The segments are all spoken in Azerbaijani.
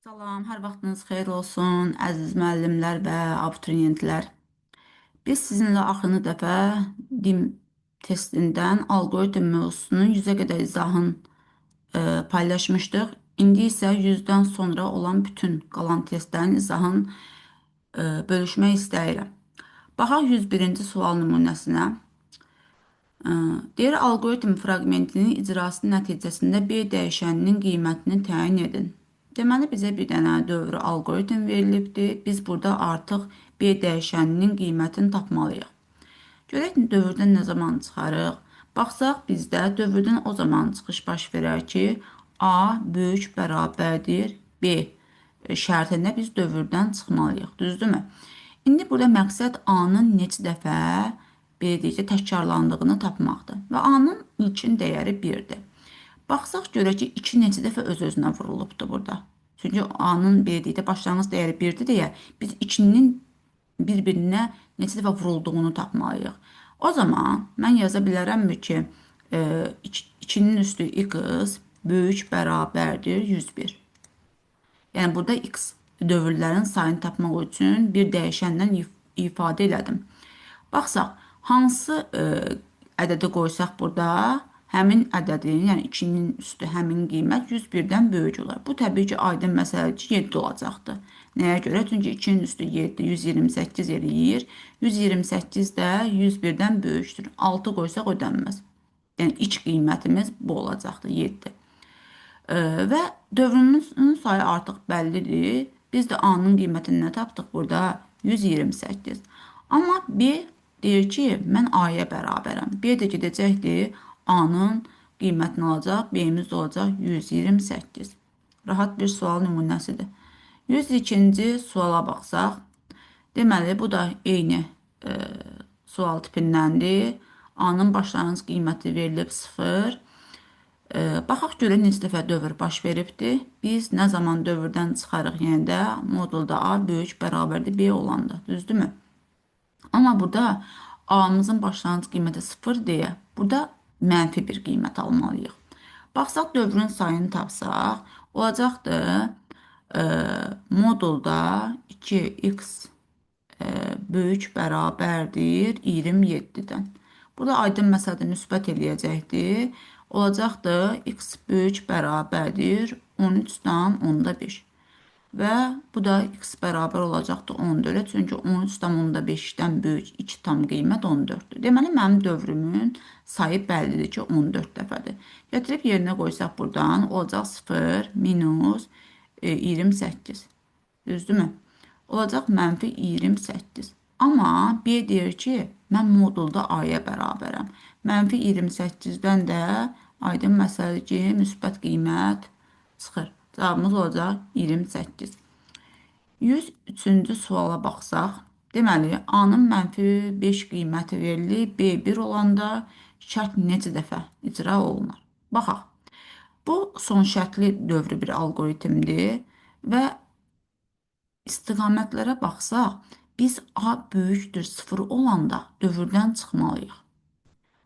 Salam, hər vaxtınız xeyir olsun, əziz müəllimlər və abituriyentlər. Biz sizinlə axırıncı dəfə DİM testindən alqoritm mövzusunun 100-ə qədər izahını paylaşmışdıq. İndi isə 100-dən sonra olan bütün qalan testlərin izahını bölüşmək istəyirəm. Baxaq 101-ci sual nümunəsinə. Deyir, alqoritm fraqmentinin icrası nəticəsində B dəyişəninin qiymətini təyin edin. Deməli, bizə bir dənə dövrü alqoritm verilibdir. Biz burada artıq B dəyişəninin qiymətini tapmalıyıq. Görək dövrdən nə zaman çıxarıq? Baxsaq, bizdə dövrdən o zaman çıxış baş verər ki, A böyük bərabərdir B şərtində biz dövrdən çıxmalıyıq. Düzdürmü? İndi burada məqsəd A-nın neçə dəfə belə deyək də, təkrarlandığını tapmaqdır. Və A-nın ilkin dəyəri 1-dir. Baxsaq görək ki, 2 neçə dəfə öz-özünə vurulubdur burada. Çünki A-nın belə deyək də, başlanğıc dəyəri 1-dir deyə biz 2-nin bir-birinə neçə dəfə vurulduğunu tapmalıyıq. O zaman mən yaza bilərəmmi ki, 2-nin üstü x böyük bərabərdir 101. Yəni burada x dövrlərin sayını tapmaq üçün bir dəyişənlə ifadə elədim. Baxsaq, hansı ədədi qoysaq burada, həmin ədədin, yəni 2-nin üstü həmin qiymət 101-dən böyük olar. Bu təbii ki, aydın məsələdir ki, 7 olacaqdır. Nəyə görə? Çünki 2-nin üstü 7, 128 eləyir. 128 də 101-dən böyükdür. 6 qoysaq ödənməz. Yəni ilk qiymətimiz bu olacaqdır, 7. Və dövrümüzün sayı artıq bəllidir. Biz də A-nın qiymətini nə tapdıq burada? 128. Amma B deyir ki, mən A-ya bərabərəm. B də gedəcəkdir, A-nın qiymətini alacaq, B-miz də olacaq 128. Rahat bir sual nümunəsidir. 102-ci suala baxsaq, deməli, bu da eyni sual tipindəndir. A-nın başlanğıc qiyməti verilib 0. Baxaq görək neçə dəfə dövr baş veribdir. Biz nə zaman dövrdən çıxarıq, yəni də modulda A böyük bərabərdir B olanda, düzdürmü? Amma burada A-mızın başlanğıc qiyməti 0 deyə burada mənfi bir qiymət almalıyıq. Baxsaq, dövrün sayını tapsaq, olacaqdır modulda 2x böyük bərabərdir 27-dən. Burada aydın məsələdə müsbət eləyəcəkdir. Olacaqdır x böyük bərabərdir 13,5. Və bu da x bərabər olacaqdır 14-ə. Çünki 13,5-dən böyük 2 tam qiymət 14-dür. Deməli, mənim dövrümün sayı bəllidir ki, 14 dəfədir. Gətirib yerinə qoysaq buradan olacaq 0 minus 28. Düzdürmü? Olacaq mənfi 28. Amma B deyir ki, mən modulda A-ya bərabərəm. Mənfi 28-dən də aydın məsələdir ki, müsbət qiymət çıxır. Cavabımız olacaq 28. 103-cü suala baxsaq, deməli, A-nın mənfi 5 qiyməti verilir, B 1 olanda şərt neçə dəfə icra olunar? Baxaq. Bu, son şərtli dövrü bir alqoritmdir və istiqamətlərə baxsaq, biz A böyükdür 0 olanda dövrdən çıxmalıyıq.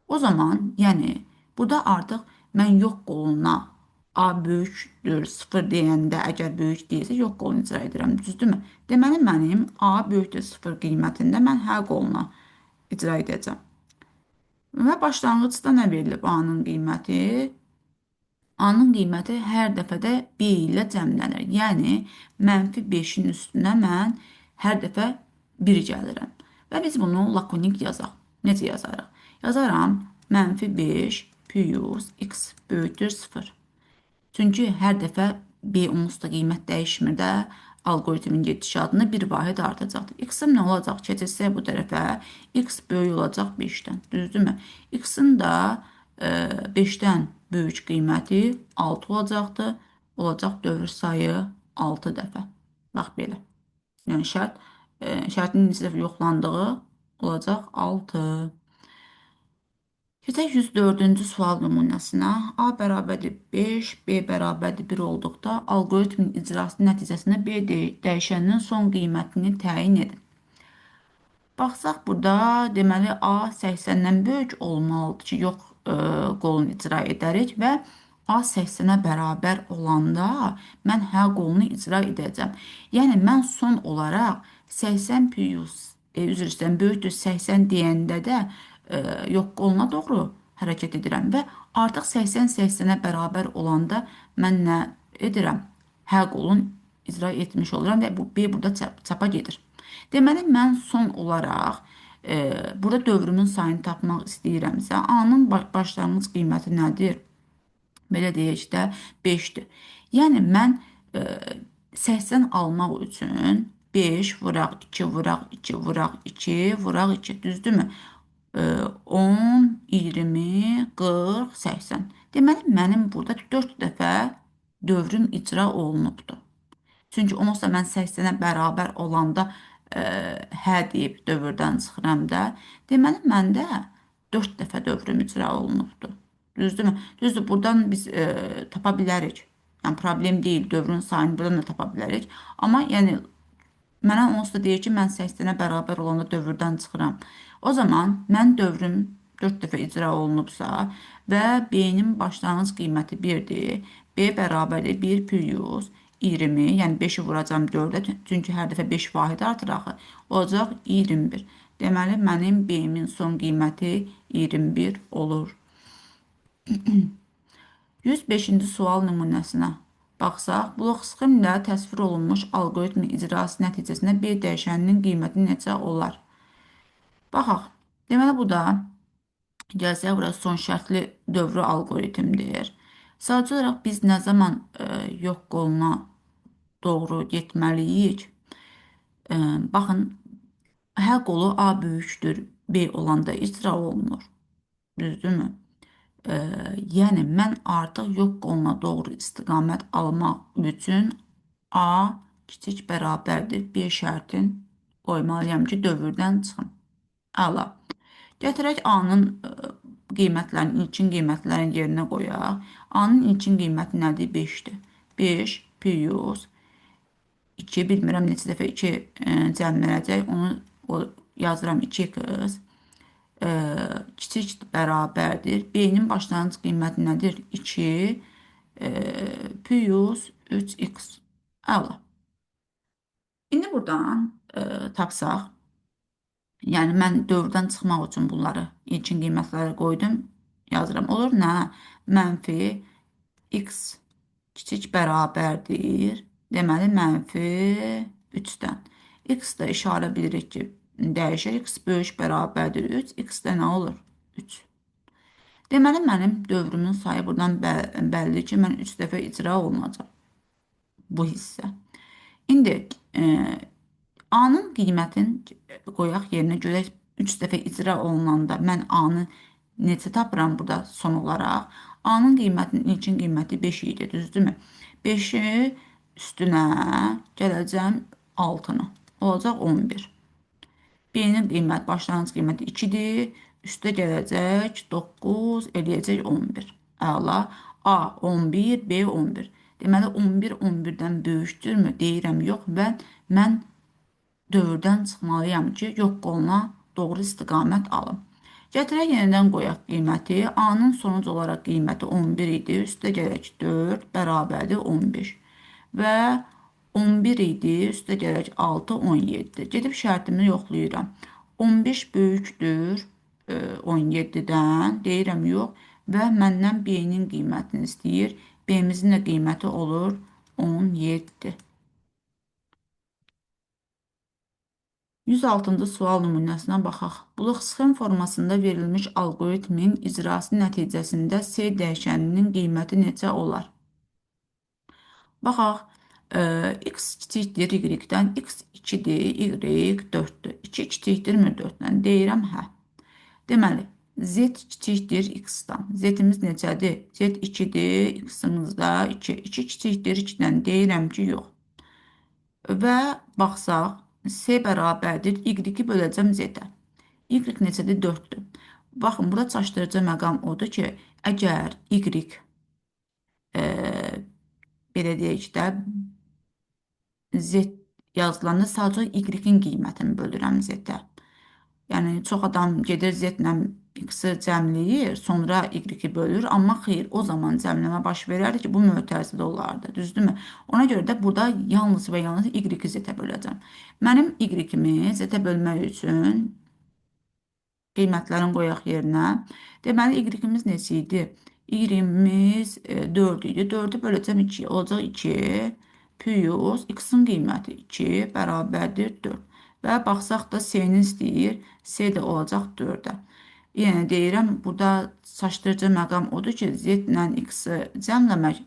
O zaman, yəni, burada artıq mən yox qoluna A böyükdür 0 deyəndə, əgər böyük deyilsə, yox qolunu icra edirəm, düzdürmü? Deməli, mənim A böyükdür 0 qiymətində mən hə qoluna icra edəcəm. Və başlanğıcda nə verilib A-nın qiyməti? A-nın qiyməti hər dəfədə B ilə cəmlənir. Yəni, mənfi 5-in üstünə mən hər dəfə 1 gəlirəm. Və biz bunu lakonik yazaq. Necə yazarıq? Yazaram, mənfi 5 plus x böyükdür 0. Çünki hər dəfə B onsuz da qiymət dəyişmir də, alqoritmin gedişatında bir vahid artacaqdır. X-im nə olacaq? Keçirsə bu tərəfə, X böyük olacaq 5-dən. Düzdürmü? X-in də 5-dən böyük qiyməti 6 olacaqdır. Olacaq dövr sayı 6 dəfə. Bax belə. Yəni şərtin neçə dəfə yoxlandığı olacaq 6. Keçək 104-cü sual nümunəsinə. A bərabərdir 5, B bərabərdir 1 olduqda alqoritmin icrası nəticəsində B dəyişəninin son qiymətini təyin edin. Baxsaq burada, deməli A 80-dən böyük olmalıdır ki, yox qolunu icra edərik və A 80-ə bərabər olanda mən hə qolunu icra edəcəm. Yəni, mən son olaraq 80 plus, üzr istəyirəm, böyükdür 80 deyəndə də yox qoluna doğru hərəkət edirəm və artıq 80 80-ə bərabər olanda mən nə edirəm? Hə qolunu icra etmiş oluram və bu B burada çapa gedir. Deməli, mən son olaraq burada dövrümün sayını tapmaq istəyirəmsə, A-nın başlanğıc qiyməti nədir? Belə deyək də 5-dir. Yəni, mən 80 almaq üçün 5 vuraq 2 vuraq 2 vuraq 2 vuraq 2, düzdürmü? 10, 20, 40, 80. Deməli, mənim burada 4 dəfə dövrüm icra olunubdur. Çünki onsuz da mən 80-ə bərabər olanda hə deyib dövrdən çıxıram da. Deməli, məndə 4 dəfə dövrüm icra olunubdur. Düzdürmü? Düzdür, buradan biz tapa bilərik. Yəni, problem deyil, dövrün sayını buradan da tapa bilərik. Amma, yəni, mənə onsuz da deyir ki, mən 80-ə bərabər olanda dövrdən çıxıram. O zaman mən dövrüm 4 dəfə icra olunubsa və B-nin başlanğıc qiyməti 1-dir. B bərabərdir 1 plus 20, yəni 5-i vuracam 4-ə, çünki hər dəfə 5 vahid artır axı. Olacaq 21. Deməli, mənim B-min son qiyməti 21 olur. 105-ci sual nümunəsinə baxsaq, blok sxemlə təsvir olunmuş alqoritmin icrası nəticəsində B dəyişəninin qiyməti necə olar? Baxaq. Deməli, bu da gəlsək, burası son şərtli dövrü alqoritmdir. Sadəcə olaraq biz nə zaman yox qoluna doğru getməliyik? Baxın, hə qolu A böyükdür, B olanda icra olunur. Düzdürmü? Yəni, mən artıq yox qoluna doğru istiqamət almaq üçün A kiçik bərabərdir B şərtin qoymalıyam ki, dövrdən çıxım. Əla. Gətirək A-nın qiymətlərini, ilkin qiymətlərin yerinə qoyaq. A-nın ilkin qiyməti nədir? 5-dir. 5 plus 2, bilmirəm neçə dəfə 2 cəmlənəcək. Onu yazıram 2x. Kiçik bərabərdir. B-nin başlanğıc qiyməti nədir? 2 plus 3x. Əla. İndi buradan tapsaq, yəni mən dövrdən çıxmaq üçün bunları ilkin qiymətləri qoydum, yazıram. Olur nə? Mənfi x kiçik bərabərdir. Deməli, mənfi 3-dən. X də işarə bilirik ki, dəyişir. X böyük bərabərdir 3. X də nə olur? 3. Deməli, mənim dövrümün sayı buradan bəllidir ki, mən 3 dəfə icra olunacaq bu hissə. İndi A-nın qiymətini qoyaq yerinə görək 3 dəfə icra olunanda mən A-nı neçə tapıram burada son olaraq? A-nın qiymətinin ilkin qiyməti 5 idi, düzdürmü? 5-i üstünə gələcəm 6-nı. Olacaq 11. B-nin qiymət, başlanğıc qiyməti 2-dir. Üstə gələcək 9, eləyəcək 11. Əla. A 11, B 11. Deməli, 11 11-dən böyükdürmü? Deyirəm, yox və mən dövrdən çıxmalıyam ki, yox qoluna doğru istiqamət alım. Gətirək yenidən qoyaq qiyməti. A-nın sonuc olaraq qiyməti 11 idi. Üstə gələk 4 bərabərdir 15. Və 11 idi, üstə gələk 6, 17. Gedib şərtimi yoxlayıram. 15 böyükdür 17-dən, deyirəm yox və məndən B-nin qiymətini istəyir. B-mizin də qiyməti olur 17. 106-cı sual nümunəsinə baxaq. Blok sxem formasında verilmiş alqoritmin icrası nəticəsində C dəyişəninin qiyməti necə olar? Baxaq. X kiçikdir Y-dən, X 2-dir, Y 4-dür. 2 kiçikdirmi 4-dən? Deyirəm, hə. Deməli, Z kiçikdir X-dan. Z-imiz neçədir? Z 2-dir, X-imiz də 2. 2 kiçikdir 2-dən. Deyirəm ki, yox. Və baxsaq, C bərabərdir. Y-i böləcəm Z-ə. Y neçədir? 4-dür. Baxın, burada çaşdırıcı məqam odur ki, əgər Y, belə deyək də, Z yazılanda sadəcə Y-in qiymətini bölürəm Z-ə. Yəni çox adam gedir Z ilə X-i cəmləyir, sonra Y-i bölür, amma xeyr, o zaman cəmləmə baş verərdi ki, bu mötərizədə olardı, düzdürmü? Ona görə də burada yalnız və yalnız Y-i Z-ə böləcəm. Mənim Y-imi Z-ə bölmək üçün qiymətlərini qoyaq yerinə. Deməli, Y-imiz neçə idi? Y-imiz 4 idi. 4-ü böləcəm 2-yə. Olacaq 2 plus X-in qiyməti 2 bərabərdir 4. Və baxsaq da C-ni istəyir. C də olacaq 4-ə. Yəni deyirəm, burada çaşdırıcı məqam odur ki, Z ilə X-i cəmləmək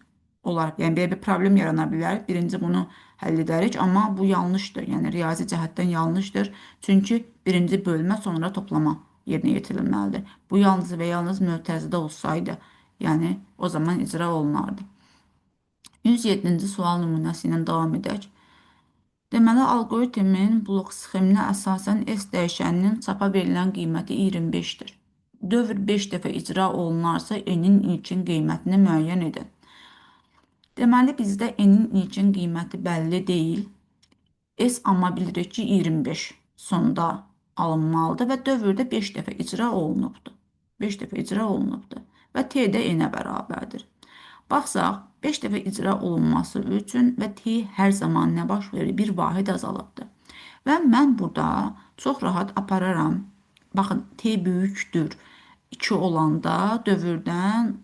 olar. Yəni belə bir problem yarana bilər. Birinci bunu həll edərik, amma bu yanlışdır. Yəni riyazi cəhətdən yanlışdır. Çünki birinci bölmə, sonra toplama yerinə yetirilməlidir. Bu yalnız və yalnız mötərizədə olsaydı, yəni o zaman icra olunardı. 107-ci sual nümunəsi ilə davam edək. Deməli, alqoritmin blok sxeminə əsasən S dəyişəninin çapa verilən qiyməti 25-dir. Dövr 5 dəfə icra olunarsa, N-in ilkin qiymətini müəyyən edin. Deməli, bizdə N-in ilkin qiyməti bəlli deyil. S amma bilirik ki, 25 sonda alınmalıdır və dövrdə 5 dəfə icra olunubdur. 5 dəfə icra olunubdur və T də N-ə bərabərdir. Baxsaq, 5 dəfə icra olunması üçün və T hər zaman nə baş verir? Bir vahid azalıbdır. Və mən burada çox rahat apararam. Baxın, T böyükdür 2 olanda dövrdən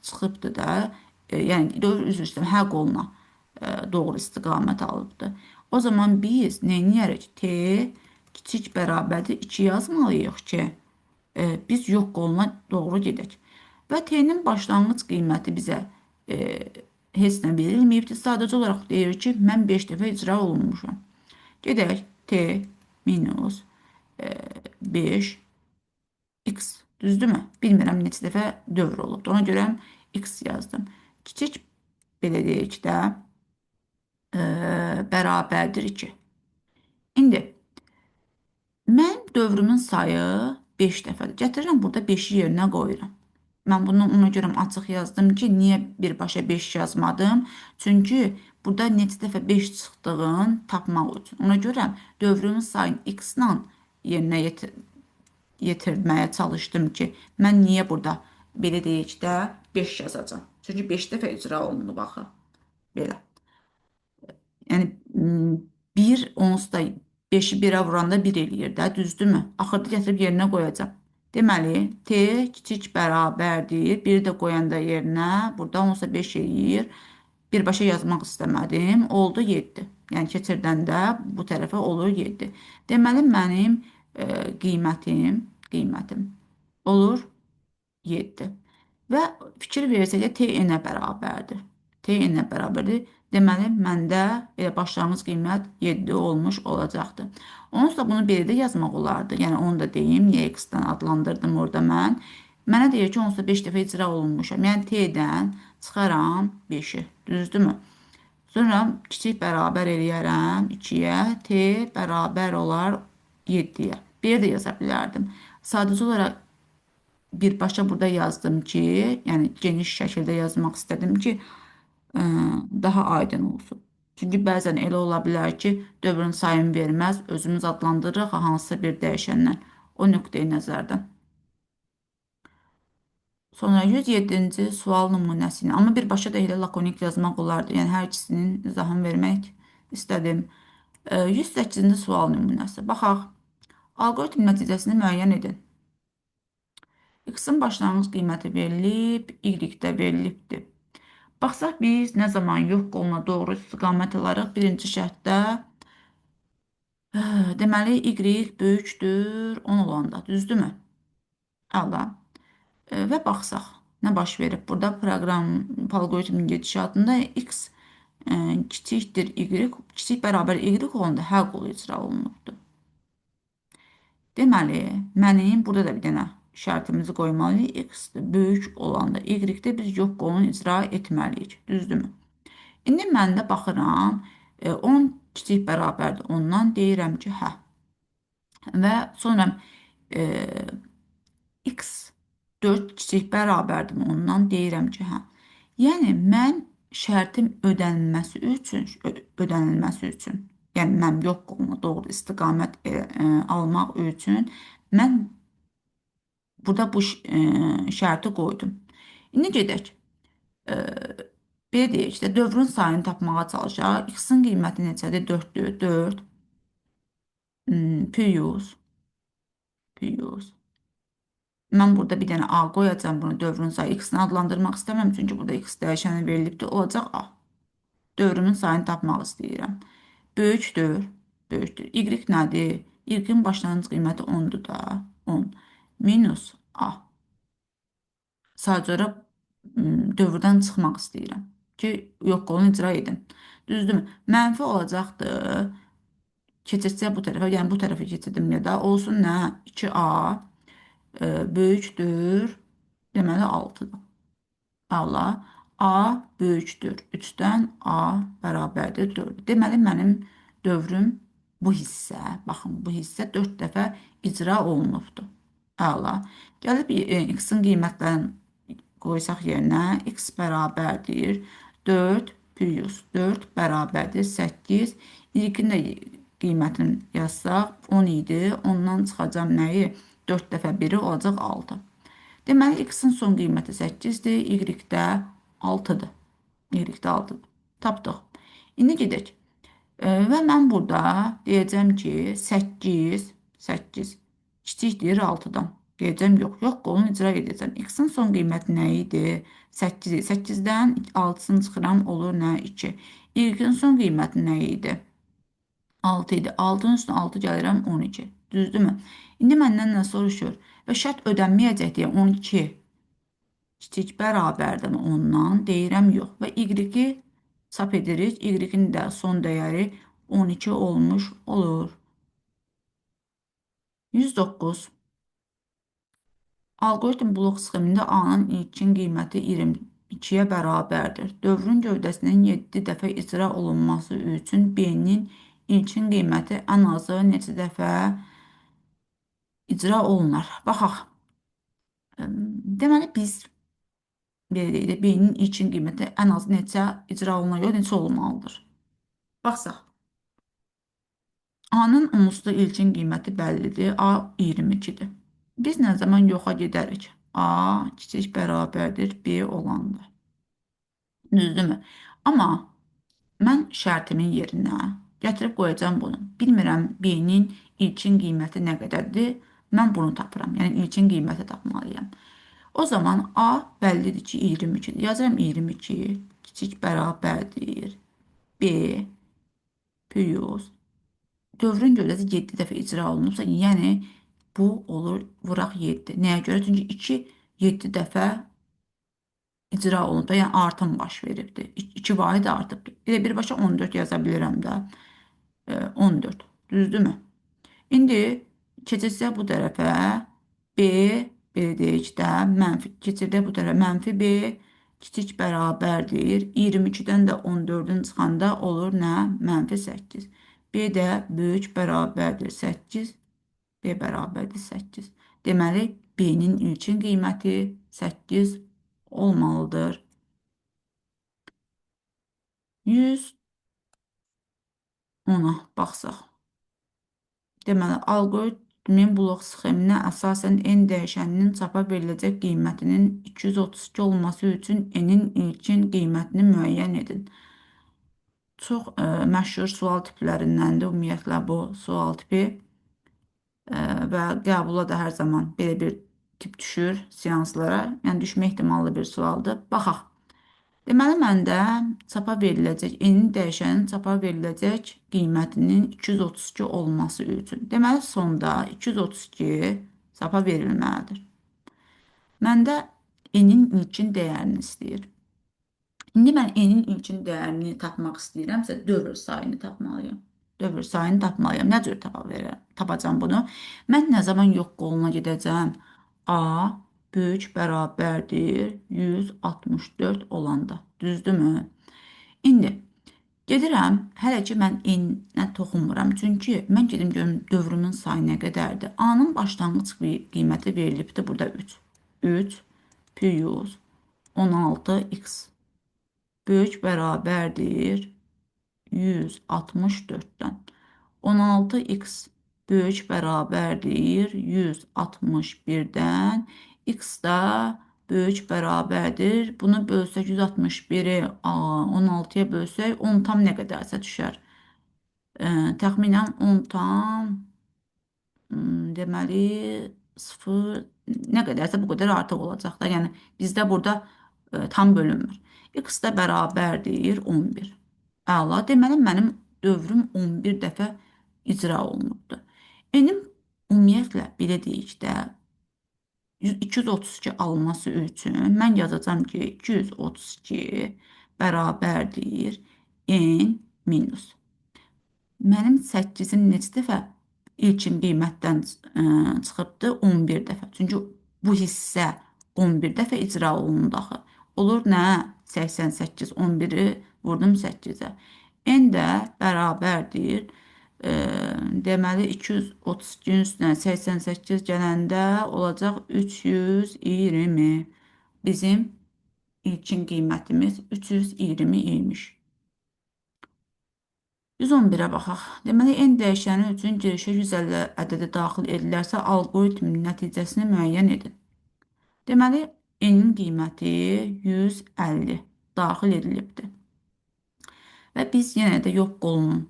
çıxıbdır da, yəni dövr üzr istəyirəm, hə qoluna doğru istiqamət alıbdır. O zaman biz nə edərik? T kiçik bərabərdir 2 yazmalıyıq ki, biz yox qoluna doğru gedək. Və T-nin başlanğıc qiyməti bizə heç nə verilməyibdir. Sadəcə olaraq deyir ki, mən 5 dəfə icra olunmuşam. Gedək T minus 5 X. Düzdürmü? Bilmirəm neçə dəfə dövr olubdur. Ona görə X yazdım. Kiçik belə deyək də bərabərdir 2. İndi mən dövrümün sayı 5 dəfədir. Gətirirəm burada 5-i yerinə qoyuram. Mən bunu ona görə açıq yazdım ki, niyə birbaşa 5 yazmadım? Çünki burada neçə dəfə 5 çıxdığını tapmaq üçün. Ona görə dövrümün sayını x ilə yerinə yetirməyə çalışdım ki, mən niyə burada belə deyək də 5 yazacağam. Çünki 5 dəfə icra olundu baxı. Belə. Yəni 1 onsuz da 5-i 1-ə vuranda 1 eləyir də, düzdürmü? Axırda gətirib yerinə qoyacağam. Deməli, T kiçik bərabərdir. 1-i də qoyanda yerinə, burada onsa 5 eləyir. Birbaşa yazmaq istəmədim. Oldu 7. Yəni, keçirdəndə bu tərəfə olur 7. Deməli, mənim qiymətim olur 7. Və fikir versək də T N-ə bərabərdir. T N-ə bərabərdir. Deməli, məndə elə başlanğıc qiymət 7 olmuş olacaqdır. Onsuz da bunu belə də yazmaq olardı. Yəni, onu da deyim, niyə X-dən adlandırdım orada mən. Mənə deyir ki, onsuz da 5 dəfə icra olunmuşam. Yəni, T-dən çıxaram 5-i. Düzdürmü? Sonra kiçik bərabər eləyərəm 2-yə. T bərabər olar 7-yə. Belə də yaza bilərdim. Sadəcə olaraq birbaşa burada yazdım ki, yəni geniş şəkildə yazmaq istədim ki, daha aydın olsun. Çünki bəzən elə ola bilər ki, dövrün sayını verməz, özümüz adlandırırıq hansısa bir dəyişəndən, o nöqteyi nəzərdən. Sonra 107-ci sual nümunəsini, amma birbaşa da elə lakonik yazmaq olardı. Yəni, hər ikisinin izahını vermək istədim. 108-ci sual nümunəsi. Baxaq, alqoritm nəticəsini müəyyən edin. X-in başlanğıc qiyməti verilib, Y də verilibdir. Baxsaq biz nə zaman yox qoluna doğru istiqamət alarıq? Birinci şərtdə, deməli, Y böyükdür 10 olanda, düzdürmü? Əla. Və baxsaq, nə baş verib? Burada proqram alqoritmin gedişatında X kiçikdir Y, kiçik bərabər Y olanda hə qolu icra olunubdur. Deməli, mənim burada da bir dənə şərtimizi qoymalıyıq. X böyük olanda Y-də biz yox qolunu icra etməliyik. Düzdürmü? İndi mən də baxıram, 10 kiçik bərabərdir 10-dan deyirəm ki, hə. Və sonra X 4 kiçik bərabərdir 10-dan deyirəm ki, hə. Yəni, mən şərtim ödənilməsi üçün, yəni mən yox qoluna doğru istiqamət almaq üçün Mən burada bu şərti qoydum. İndi gedək. Belə deyək də, dövrün sayını tapmağa çalışaq. X-in qiyməti neçədir? 4-dür. 4 plus plus. Mən burada bir dənə A qoyacağam bunu dövrün sayı. X-ni adlandırmaq istəmirəm, çünki burada X dəyişəni verilibdir. Olacaq A. Dövrümün sayını tapmaq istəyirəm. Böyükdür. Böyükdür. Y nədir? Y-in başlanğıc qiyməti 10-dur da. 10. Minus A. Sadəcə dövrdən çıxmaq istəyirəm ki, yox qolunu icra edin. Düzdürmü? Mənfi olacaqdır. Keçirsə bu tərəfə, yəni bu tərəfə keçirdim ya da olsun nə? 2A böyükdür. Deməli 6-dır. Əla. A böyükdür. 3-dən A bərabərdir 4. Deməli mənim dövrüm bu hissə, baxın bu hissə 4 dəfə icra olunubdur. Əla. Gəlib x-in qiymətlərini qoysaq yerinə x bərabərdir 4 plus 4 bərabərdir 8. Y-in də qiymətini yazsaq 10 idi. Ondan çıxacam nəyi? 4 dəfə 1-i olacaq 6. Deməli, x-in son qiyməti 8-dir, y-də 6-dır. Y-də 6-dır. Tapdıq. İndi gedək. Və mən burada deyəcəm ki, 8, 8 kiçikdir 6-dan. Deyəcəm, yox, yox, qolunu icra edəcəm. X-in son qiyməti nə idi? 8 idi. 8-dən 6-sını çıxıram, olur nə? 2. Y-in son qiyməti nə idi? 6 idi. 6-nın üstünə 6 gəlirəm, 12. Düzdürmü? İndi məndən nə soruşur? Və şərt ödənməyəcək deyə 12 kiçik bərabərdir ondan? Deyirəm, yox. Və Y-i çap edirik. Y-in də son dəyəri 12 olmuş olur. 109. Alqoritm blok sxemində A-nın ilkin qiyməti 22-yə bərabərdir. Dövrün gövdəsinin 7 dəfə icra olunması üçün B-nin ilkin qiyməti ən azı neçə dəfə icra olunar? Baxaq. Deməli, biz belə deyək də, B-nin ilkin qiyməti ən azı neçə icra olunar, yox, neçə olmalıdır? Baxsaq. A-nın onsuz da ilkin qiyməti bəllidir. A 22-dir. Biz nə zaman yoxa gedərik? A kiçik bərabərdir B olanda. Düzdürmü? Amma mən şərtimin yerinə gətirib qoyacağam bunu. Bilmirəm B-nin ilkin qiyməti nə qədərdir. Mən bunu tapıram. Yəni ilkin qiyməti tapmalıyam. O zaman A bəllidir ki, 22-dir. Yazıram 22 kiçik bərabərdir B plus dövrün gövdəsi 7 dəfə icra olunubsa, yəni bu olur, vuraq 7. Nəyə görə? Çünki 2 7 dəfə icra olunub da, yəni artım baş veribdir. 2 vahid artıbdır. Bir də birbaşa 14 yaza bilirəm də. 14. Düzdürmü? İndi keçirsə bu tərəfə B, belə deyək də, mənfi, keçirdə bu tərəfə mənfi B kiçik bərabərdir. 22-dən də 14-ün çıxanda olur nə? Mənfi 8. B də böyük bərabərdir 8. B bərabərdir 8. Deməli, B-nin ilkin qiyməti 8 olmalıdır. 110-a baxsaq. Deməli, alqoritmin blok sxeminə əsasən n dəyişəninin çapa veriləcək qiymətinin 232 olması üçün n-in ilkin qiymətini müəyyən edin. Çox məşhur sual tiplərindəndir ümumiyyətlə bu sual tipi. Və qəbula da hər zaman belə bir tip düşür seanslara. Yəni düşmə ehtimallı bir sualdır. Baxaq. Deməli, məndə çapa veriləcək, n-in dəyişənin çapa veriləcək qiymətinin 232 olması üçün. Deməli, sonda 232 çapa verilməlidir. Məndə n-in ilkin dəyərini istəyir. İndi mən n-in ilkin dəyərini tapmaq istəyirəmsə, dövr sayını tapmalıyam. Dövr sayını tapmalıyam. Nə cür tapacağam bunu? Mən nə zaman yox qoluna gedəcəm? A böyük bərabərdir 164 olanda. Düzdürmü? İndi gedirəm, hələ ki mən n-ə toxunmuram. Çünki mən gedim görüm dövrümün sayı nə qədərdir. A-nın başlanğıc qiyməti verilibdir burada 3. 3 plus 16x böyük bərabərdir 164-dən. 16x Böyük bərabərdir 161-dən. X da böyük bərabərdir. Bunu bölsək 161-i 16-ya bölsək 10 tam nə qədərsə düşər. Təxminən 10 tam deməli 0 nə qədərsə bu qədər artıq olacaq da. Yəni bizdə burada tam bölünmür. X də bərabərdir 11. Əla. Deməli mənim dövrüm 11 dəfə icra olunubdur. N-in ümumiyyətlə belə deyik də 232 alması üçün mən yazacağam ki 232 bərabərdir N minus. Mənim 8-im neçə dəfə ilkin qiymətdən çıxıbdır? 11 dəfə. Çünki bu hissə 11 dəfə icra olundu axı. Olur nə? 88, 11-i vurdum 8-ə. N də bərabərdir. Deməli 232-nin üstünə 88 gələndə olacaq 320. Bizim ilkin qiymətimiz 320 imiş. 111-ə baxaq. Deməli, n dəyişəni üçün girişə 150 ədədi daxil edilərsə, alqoritmin nəticəsini müəyyən edin. Deməli, n-in qiyməti 150 daxil edilibdir. Və biz yenə də yox qolunu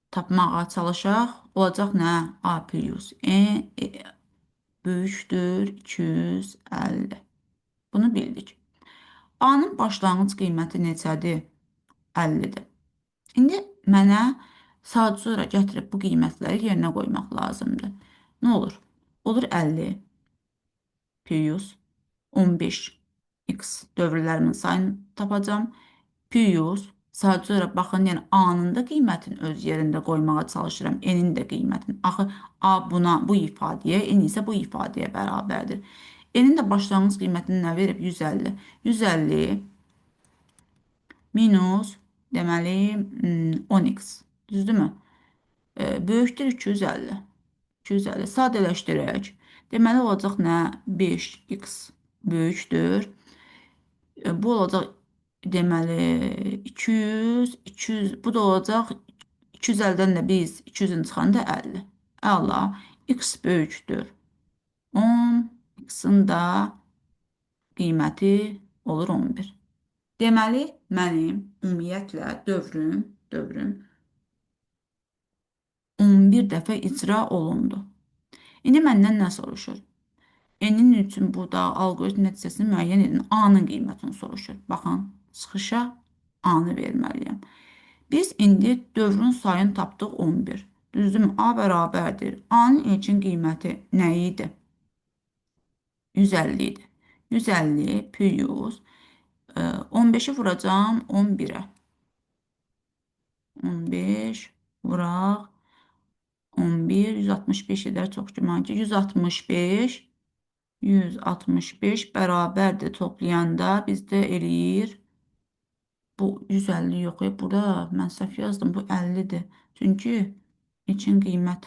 tapmağa çalışaq. Olacaq nə? A plus N böyükdür 250. Bunu bildik. A-nın başlanğıc qiyməti neçədir? 50-dir. İndi mənə sadəcə olaraq gətirib bu qiymətləri yerinə qoymaq lazımdır. Nə olur? Olur 50 plus 15 x dövrlərimin sayını tapacağam. Plus sadəcə olaraq baxın, yəni A-nın da qiymətini öz yerində qoymağa çalışıram. N-in də qiymətini. Axı A buna, bu ifadəyə, N isə bu ifadəyə bərabərdir. N-in də başlanğıc qiymətini nə verib? 150. 150 minus deməli 10x. Düzdürmü? Böyükdür 250. 250. Sadələşdirək. Deməli olacaq nə? 5x böyükdür. Bu olacaq deməli 200, 200, bu da olacaq 250-dən də biz 200-ün çıxanda 50. Əla. X böyükdür. 10, x-in də qiyməti olur 11. Deməli, mənim ümumiyyətlə dövrüm 11 dəfə icra olundu. İndi məndən nə soruşur? N-in üçün burada alqoritm nəticəsini müəyyən edin. A-nın qiymətini soruşur. Baxın, çıxışa A-nı verməliyəm. Biz indi dövrün sayını tapdıq 11. Düzdürmü? A bərabərdir. A-nın ilkin qiyməti nə idi? 150 idi. 150 plus 15-i vuracağam 11-ə. 15 vuraq 11, 165 edər çox güman ki. 165 165 bərabərdir toplayanda bizdə eləyir. Bu 150 yox, burada mən səhv yazdım. Bu 50-dir. Çünki ilkin qiymət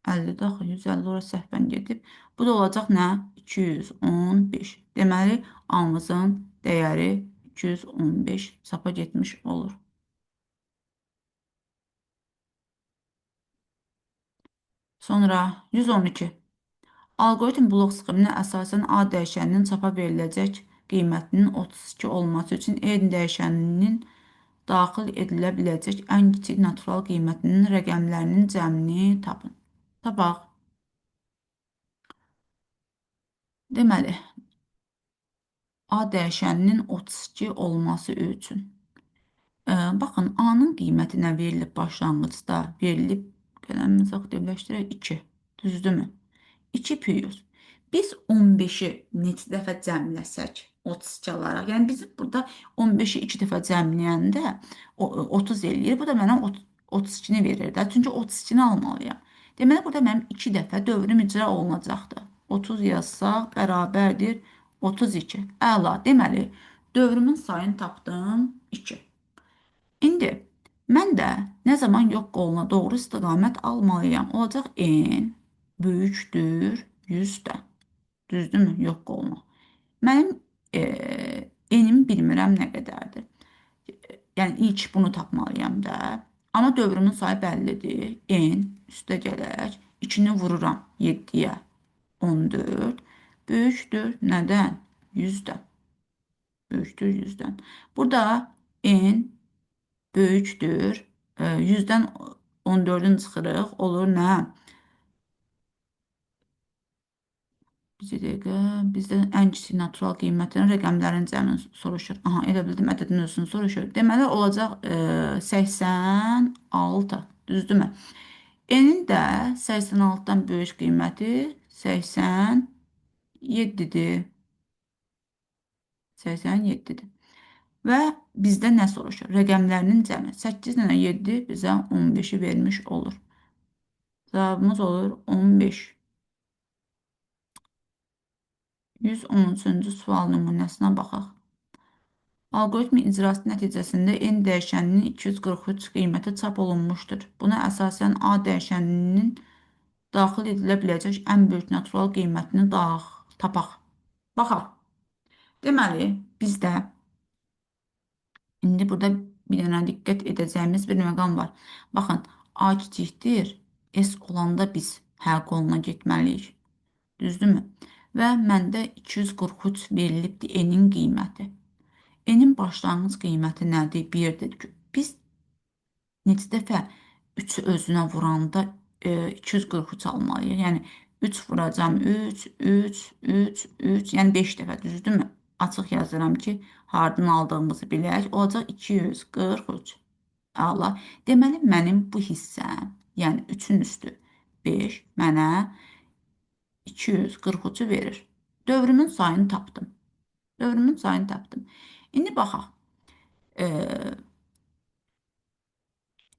50-dir axı. 150 ora səhvən gedib. Bu da olacaq nə? 215. Deməli, A-mızın dəyəri 215 sapa getmiş olur. Sonra 112. Alqoritm blok sxeminə əsasən A dəyişəninin çapa veriləcək qiymətinin 32 olması üçün N dəyişəninin daxil edilə biləcək ən kiçik natural qiymətinin rəqəmlərinin cəmini tapın. Tapaq. Deməli, A dəyişəninin 32 olması üçün. Baxın, A-nın qiyməti nə verilib başlanğıcda? Verilib, qələmimizi aktivləşdirək, 2. Düzdürmü? 2 plus. Biz 15-i neçə dəfə cəmləsək 32 alaraq. Yəni biz burada 15-i 2 dəfə cəmləyəndə 30 eləyir. Bu da mənə 32-ni verir də. Çünki 32-ni almalıyam. Deməli, burada mənim 2 dəfə dövrüm icra olunacaqdır. 30 yazsaq bərabərdir 32. Əla. Deməli, dövrümün sayını tapdım 2. İndi mən də nə zaman yox qoluna doğru istiqamət almalıyam. Olacaq N böyükdür 100-dən. Düzdürmü? Yox qoluna. Mənim N-im bilmirəm nə qədərdir. Yəni ilk bunu tapmalıyam da. Amma dövrümün sayı bəllidir. N üstə gələk. 2-ni vururam 7-yə. 14. Böyükdür. Nədən? 100-dən. Böyükdür 100-dən. Burada N böyükdür. 100-dən 14-ün çıxırıq. Olur nə? Bir dəqiqə. Bizdən ən kiçik natural qiymətinin rəqəmlərin cəmini soruşur. Aha, elə bildim ədədin özünü soruşur. Deməli, olacaq 86. Düzdürmü? N-in də 86-dan böyük qiyməti 87-dir. 87-dir. Və bizdə nə soruşur? Rəqəmlərinin cəmi. 8 ilə 7 bizə 15-i vermiş olur. Cavabımız olur 15. 113-cü sual nümunəsinə baxaq. Alqoritmin icrası nəticəsində n dəyişəninin 243 qiyməti çap olunmuşdur. Buna əsasən A dəyişəninin daxil edilə biləcək ən böyük natural qiymətini tapaq. Baxaq. Deməli, bizdə indi burada bir dənə diqqət edəcəyimiz bir məqam var. Baxın, A kiçikdir, S olanda biz hə qoluna getməliyik. Düzdürmü? Və məndə 243 verilibdir N-in qiyməti. N-in başlanğıc qiyməti nədir? 1-dir. Biz neçə dəfə 3-ü özünə vuranda 243 almalıyıq. Yəni 3 vuracam 3, 3, 3, 3, yəni 5 dəfə, düzdürmü? Açıq yazıram ki, hardan aldığımızı bilək. Olacaq 243. Əla. Deməli, mənim bu hissəm, yəni 3-ün üstü 5 mənə 243-ü verir. Dövrümün sayını tapdım. Dövrümün sayını tapdım. İndi baxaq.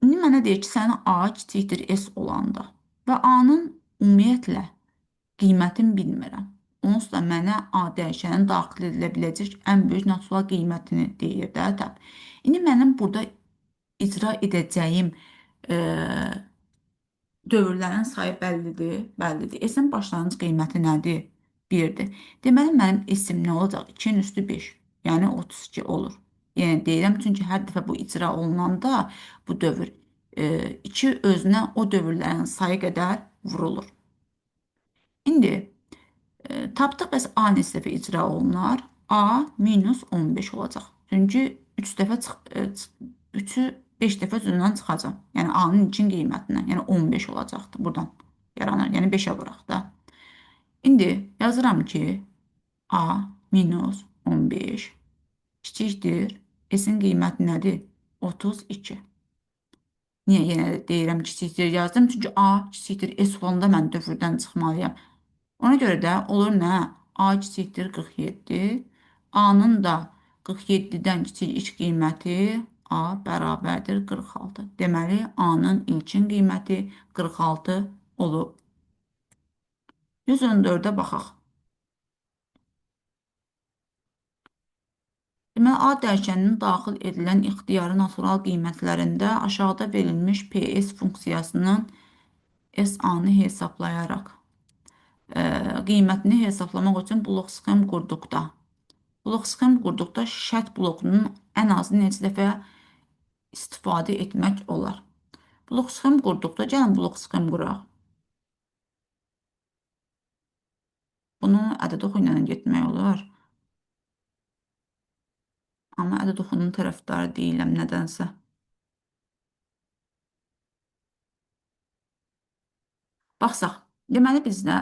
İndi mənə deyir ki, sənin A kiçikdir S olanda və A-nın ümumiyyətlə qiymətini bilmirəm. Onsuz da mənə A dəyişənin daxil edilə biləcək ən böyük natural qiymətini deyir də, tap. İndi mənim burada icra edəcəyim dövrlərin sayı bəllidir, bəllidir. S-in başlanğıc qiyməti nədir? 1-dir. Deməli, mənim S-im nə olacaq? 2-nin üstü 5, yəni 32 olur. Yəni deyirəm, çünki hər dəfə bu icra olunanda bu dövr 2 özünə o dövrlərin sayı qədər vurulur. İndi tapdıq, bəs A neçə dəfə icra olunar? A minus 15 olacaq. Çünki 3 dəfə 3-ü 5 dəfə özündən çıxacaq. Yəni A-nın ilkin qiymətindən, yəni 15 olacaqdır buradan yaranır. Yəni 5-ə vuraq da. İndi yazıram ki, A minus 15 kiçikdir. S-in qiyməti nədir? 32. Niyə yenə də deyirəm kiçikdir yazdım? Çünki A kiçikdir S olanda mən dövrdən çıxmalıyam. Ona görə də olur nə? A kiçikdir 47. A-nın da 47-dən kiçik ilk qiyməti A bərabərdir 46. Deməli, A-nın ilkin qiyməti 46 olub. 114-ə baxaq. Deməli, A dəyişəninin daxil edilən ixtiyari natural qiymətlərində aşağıda verilmiş PS funksiyasının SA-nı hesablayaraq qiymətini hesaplamaq üçün blok sxem qurduqda şərt blokunun ən azı neçə dəfə istifadə etmək olar. Blok sxem qurduqda, gəlin blok sxem quraq. Bunu ədəd oxu ilə getmək olar. Amma ədəd oxunun tərəfdarı deyiləm nədənsə. Baxsaq, deməli bizdə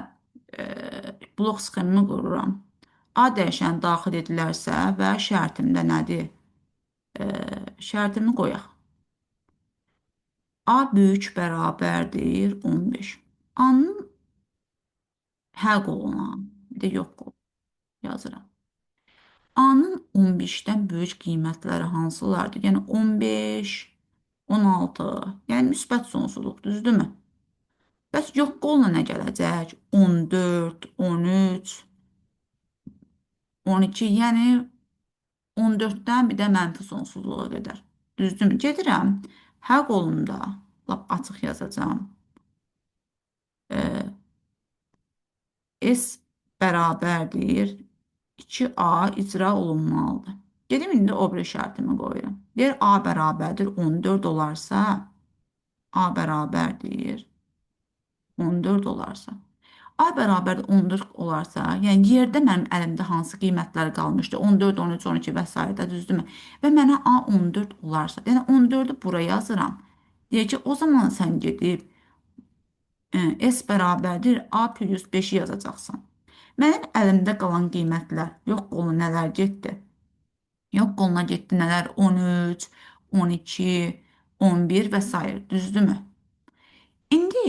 blok sxemimi qururam. A dəyişəni daxil edilərsə və şərtimdə nədir? Şərtimi qoyaq. A böyük bərabərdir 15. A-nın hə qoluna, bir də yox qolu yazıram. A-nın 15-dən böyük qiymətləri hansılardır? Yəni 15, 16, yəni müsbət sonsuzluq, düzdürmü? Bəs yox qolla nə gələcək? 14, 13, 12, yəni 14-dən bir də mənfi sonsuzluğa qədər. Düzdürmü? Gedirəm. Hə qolumda, lap açıq yazacağam. S bərabərdir 2A icra olunmalıdır. Gedim indi o biri şərtimi qoyuram. Deyir A bərabərdir 14 olarsa, A bərabərdir 14 olarsa. A bərabərdir 14 olarsa, yəni yerdə mənim əlimdə hansı qiymətlər qalmışdı? 14, 13, 12 və s. də, düzdürmü? Və mənə A 14 olarsa, yəni 14-ü bura yazıram. Deyək ki, o zaman sən gedib S bərabərdir A plus 5-i yazacaqsan. Mənim əlimdə qalan qiymətlər, yox qoluna nələr getdi? Yox qoluna getdi nələr? 13, 12, 11 və s. Düzdürmü? İndi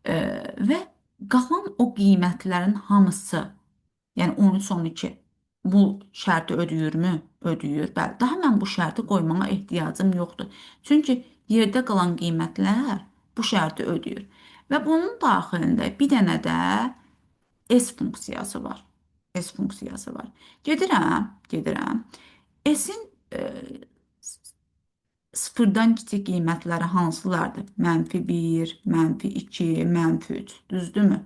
və qalan o qiymətlərin hamısı, yəni 13, 12 bu şərti ödəyirmi? Ödəyir. Bəli, daha mən bu şərti qoymağa ehtiyacım yoxdur. Çünki yerdə qalan qiymətlər bu şərti ödəyir. Və bunun daxilində bir dənə də S funksiyası var. S funksiyası var. Gedirəm. S-in sıfırdan kiçik qiymətləri hansılardır? Mənfi 1, mənfi 2, mənfi 3. Düzdürmü?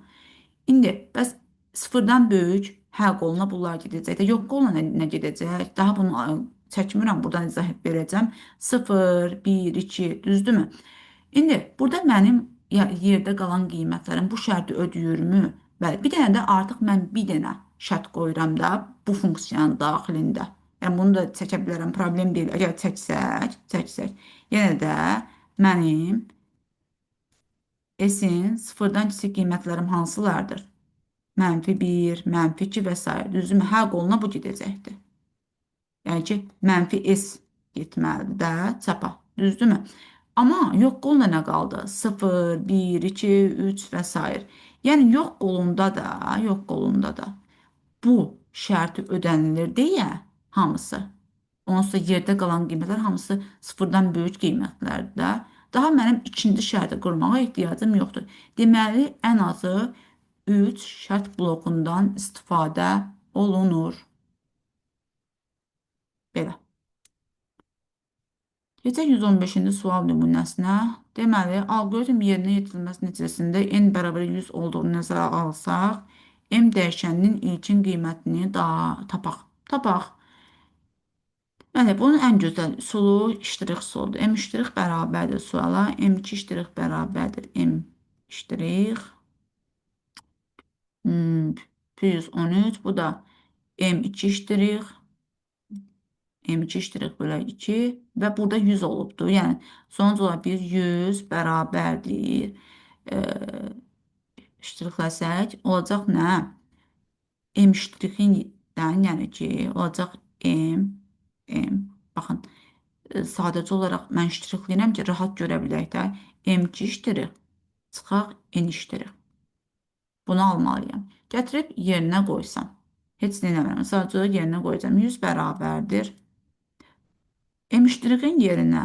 İndi bəs sıfırdan böyük hə qoluna bunlar gedəcək də. Yox qoluna nə gedəcək? Daha bunu çəkmirəm, buradan izah verəcəm. 0, 1, 2, düzdürmü? İndi burada mənim yerdə qalan qiymətlərim bu şərti ödəyirmi? Bəli, bir dənə də artıq mən bir dənə şərt qoyuram da bu funksiyanın daxilində. Yəni bunu da çəkə bilərəm, problem deyil. Əgər çəksək, yenə də mənim S-in sıfırdan kiçik qiymətlərim hansılardır? Mənfi 1, mənfi 2 və s. Düzdürmü? Hə qoluna bu gedəcəkdir. Yəni ki, mənfi S getməlidir də çapa. Düzdürmü? Amma yox qoluna nə qaldı? 0, 1, 2, 3 və s. Yəni yox qolunda da bu şərti ödənilir deyə hamısı. Onsuz da yerdə qalan qiymətlər hamısı sıfırdan böyük qiymətlərdir də. Daha mənim ikinci şərti qurmağa ehtiyacım yoxdur. Deməli, ən azı 3 şərt blokundan istifadə olunur. Belə. Keçək 115-ci sual nümunəsinə. Deməli, alqoritm yerinə yetirilməsi nəticəsində n bərabər 100 olduğunu nəzərə alsaq, m dəyişəninin ilkin qiymətini daha tapaq. Tapaq. Bəli, bunun ən gözəl üsulu ştrix üsuludur. M ştrix bərabərdir suala. M2 ştrix bərabərdir M ştrix plus 13. Bu da M2 ştrix M2 ştrix bölək 2 və burada 100 olubdur. Yəni, sonuc olaraq biz 100 bərabərdir. Ştrixləsək, olacaq nə? M ştrixindən, yəni ki, olacaq M, M. Baxın, sadəcə olaraq mən ştrixləyirəm ki, rahat görə bilək də. M2 ştrix, çıxaq N ştrix. Bunu almalıyam. Gətirib yerinə qoysam. Heç nə eləmirəm. Sadəcə olaraq yerinə qoyacağam. 100 bərabərdir. M ştrixin yerinə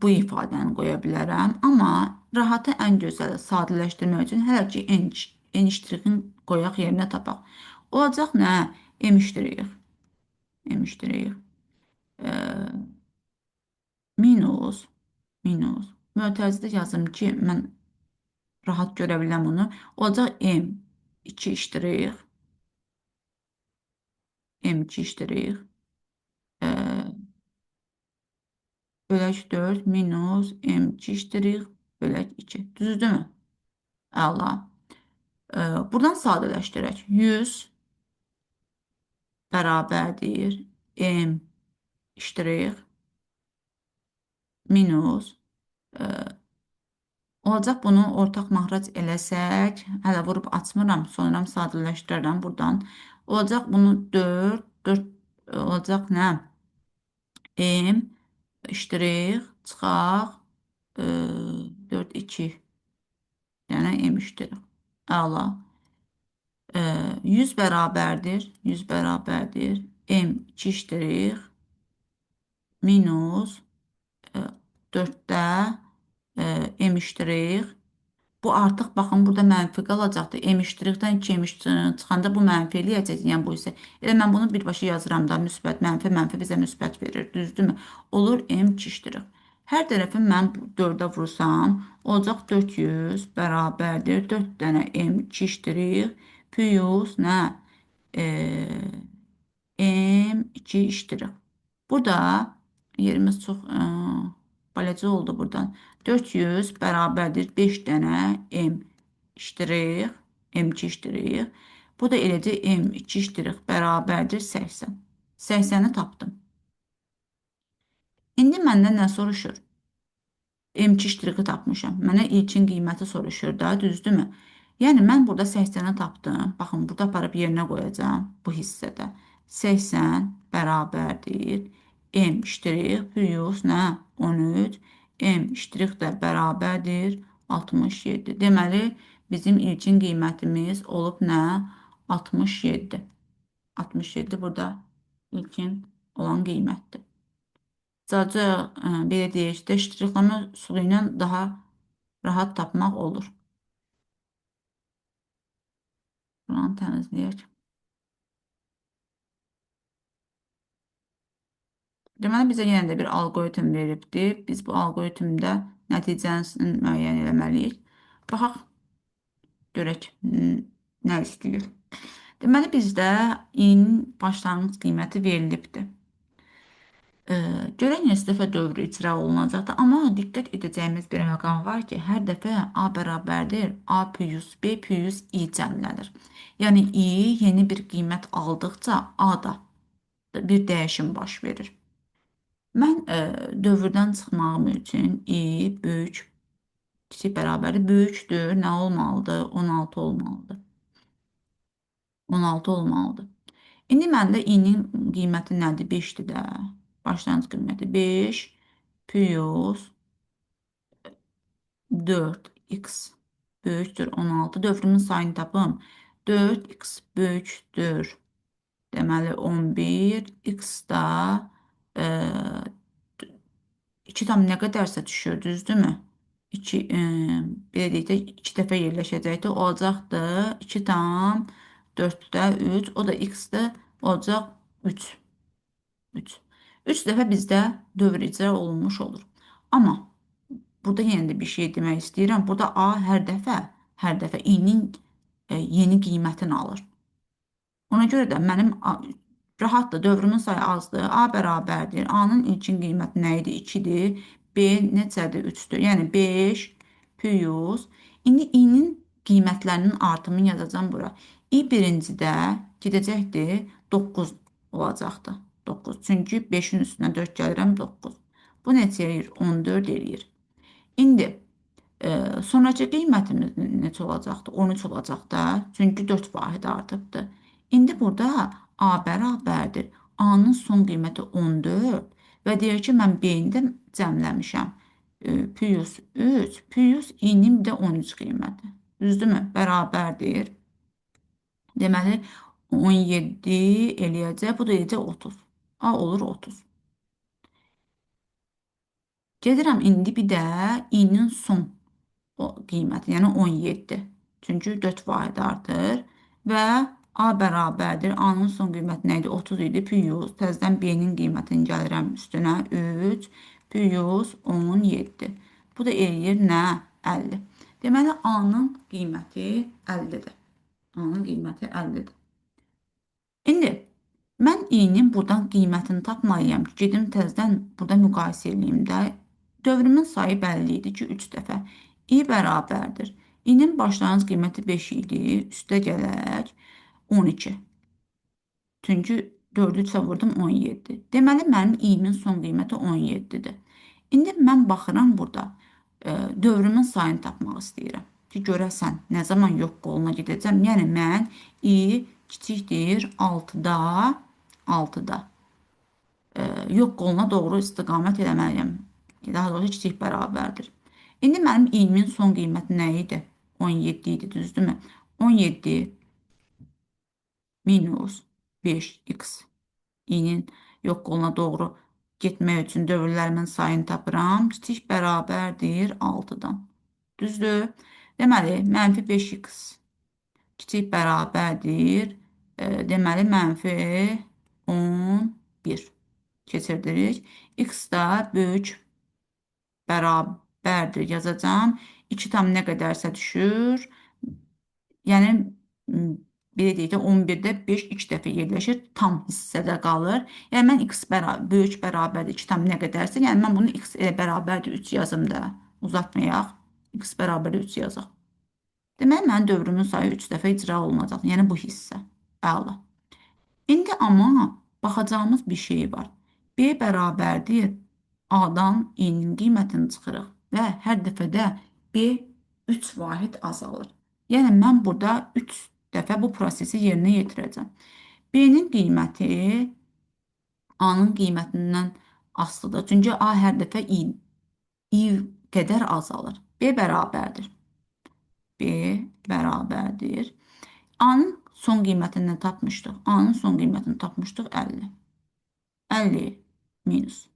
bu ifadəni qoya bilərəm. Amma rahatı ən gözəli sadələşdirmək üçün hələ ki N ştrixin qoyaq yerinə tapaq. Olacaq nə? M ştrix. M ştrix. Minus. Minus. Mötərizdə yazım ki, mən rahat görə biləm onu. Olacaq M 2 ştrix. M2 ştrix. Bölək 4 minus M2 ştrix bölək 2. Düzdürmü? Əla. Buradan sadələşdirək. 100 bərabərdir M ştrix minus olacaq bunu ortaq maxrac eləsək, hələ vurub açmıram, sonra sadələşdirərəm buradan. Olacaq bunu 4, 4 olacaq nə? M ştrix çıxaq 4, 2 yəni M ştrix. Əla. 100 bərabərdir, 100 bərabərdir M2 ştrix minus 4-də M ştrix. Bu artıq baxın burada mənfi qalacaqdır. M ştrixdən 2 M ştrix çıxanda bu mənfi eləyəcək. Yəni bu isə. Elə mən bunu birbaşa yazıram da müsbət, mənfi, mənfi bizə müsbət verir. Düzdürmü? Olur M2 ştrix. Hər tərəfi mən 4-ə vursam, olacaq 400 bərabərdir. 4 dənə M2 ştrix plus nə? M2 ştrix. Burada Yerimiz çox balaca oldu buradan. 400 bərabərdir 5 dənə M ştrix, M2 ştrix. Bu da eləcə M2 ştrix bərabərdir 80. 80-i tapdım. İndi məndən nə soruşur? M2 ştrixi tapmışam. Mənə ilkin qiyməti soruşur da, düzdürmü? Yəni, mən burada 80-i tapdım. Baxın, burada aparıb yerinə qoyacağam bu hissədə. 80 bərabərdir M ştrix plus nə? 13. M ştrix də bərabərdir 67. Deməli, bizim ilkin qiymətimiz olub nə? 67. 67 burada ilkin olan qiymətdir. Sadəcə, belə deyək də, ştrixlama üsulu ilə daha rahat tapmaq olur. Buranı təmizləyək. Deməli, bizə yenə də bir algoritm veribdir. Biz bu algoritmdə nəticəsini müəyyən eləməliyik. Baxaq, görək nə istəyir. Deməli, bizdə in başlanğıc qiyməti verilibdir. Görək neçə dəfə dövrü icra olunacaqdır. Amma diqqət edəcəyimiz bir məqam var ki, hər dəfə A bərabərdir A plus B plus I cəmlənir. Yəni, I yeni bir qiymət aldıqca A da bir dəyişim baş verir. Mən dövrdən çıxmağım üçün I böyük, kiçik bərabərdir, böyükdür, nə olmalıdır? 16 olmalıdır. 16 olmalıdır. İndi məndə I-nin qiyməti nədir? 5-dir də. Başlanğıc qiyməti 5 plus 4x böyükdür 16. Dövrümün sayını tapım. 4x böyükdür. Deməli 11, x da 2 tam nə qədərsə düşür, düzdürmü? 2, belə deyək də 2 dəfə yerləşəcəkdir. Olacaqdır 2 tam 4-də 3, o da x-də olacaq 3. 3. 3 dəfə bizdə dövr icra olunmuş olur. Amma burada yenə də bir şey demək istəyirəm. Burada A hər dəfə i-nin yeni qiymətini alır. Ona görə də mənim rahatdır, dövrümün sayı azdır. A bərabərdir. A-nın ilkin qiyməti nə idi? 2-dir. B neçədir? 3-dür. Yəni 5 plus. İndi i-nin qiymətlərinin artımını yazacağam bura. I birincidə gedəcəkdir, 9 olacaqdır. 9. Çünki 5-in üstünə 4 gəlirəm, 9. Bu neçə eləyir? 14 eləyir. İndi sonraki qiymətimiz neçə olacaqdır? 13 olacaq da. Çünki 4 vahid artıbdır. İndi burada A bərabərdir. A-nın son qiyməti 14 və deyir ki, mən B-ni də cəmləmişəm. Plus 3, plus i-nin bir də 13 qiyməti. Düzdürmü? Bərabərdir. Deməli, 17 eləyəcək. Bu da eləyəcək 30. A olur 30. Gedirəm indi bir də i-nin son qiyməti, yəni 17. Çünki 4 vahid artır və A bərabərdir. A-nın son qiyməti nə idi? 30 idi. Plus, təzədən B-nin qiymətini gəlirəm üstünə. 3 plus 17. Bu da eləyir nə? 50. Deməli, A-nın qiyməti 50-dir. A-nın qiyməti 50-dir. İndi, mən i-nin buradan qiymətini tapmalıyam ki, gedim təzədən burada müqayisə eləyim də. Dövrümün sayı bəlli idi ki, 3 dəfə. I bərabərdir. İ-nin başlanğıc qiyməti 5 idi. Üstə gələk 12. Çünki 4-ü 3-ə vurdum 17. Deməli, mənim i-min son qiyməti 17-dir. İndi mən baxıram burada, dövrümün sayını tapmaq istəyirəm. Ki, görəsən, nə zaman yox qoluna gedəcəm. Yəni, mən i kiçikdir 6-da yox qoluna doğru istiqamət eləməliyəm. Daha doğrusu, kiçik bərabərdir. İndi mənim i-min son qiyməti nə idi? 17 idi, düzdürmü? 17 minus 5x i-nin yox qoluna doğru getmək üçün dövrlərimin sayını tapıram. Kiçik bərabərdir 6-dan. Düzdür? Deməli, mənfi 5x kiçik bərabərdir. Deməli, mənfi 11 keçirdirik. X da böyük bərabərdir yazacağam. 2 tam nə qədərsə düşür. Yəni, Belə deyək də 11-də 5 2 dəfə yerləşir, tam hissədə qalır. Yəni mən x böyük bərabərdir 2 tam nə qədərsə, yəni mən bunu x elə bərabərdir 3 yazım da, uzatmayaq. X bərabərdir 3 yazaq. Deməli, mənim dövrümün sayı 3 dəfə icra olunacaq. Yəni bu hissə. Əla. İndi amma baxacağımız bir şey var. B bərabərdir A-dan i-nin qiymətini çıxırıq və hər dəfədə B 3 vahid azalır. Yəni mən burada 3 dəfə bu prosesi yerinə yetirəcəm. B-nin qiyməti A-nın qiymətindən asılıdır. Çünki A hər dəfə i qədər azalır. B bərabərdir. B bərabərdir. A-nın son qiymətini tapmışdıq? A-nın son qiymətini tapmışdıq 50. 50 minus.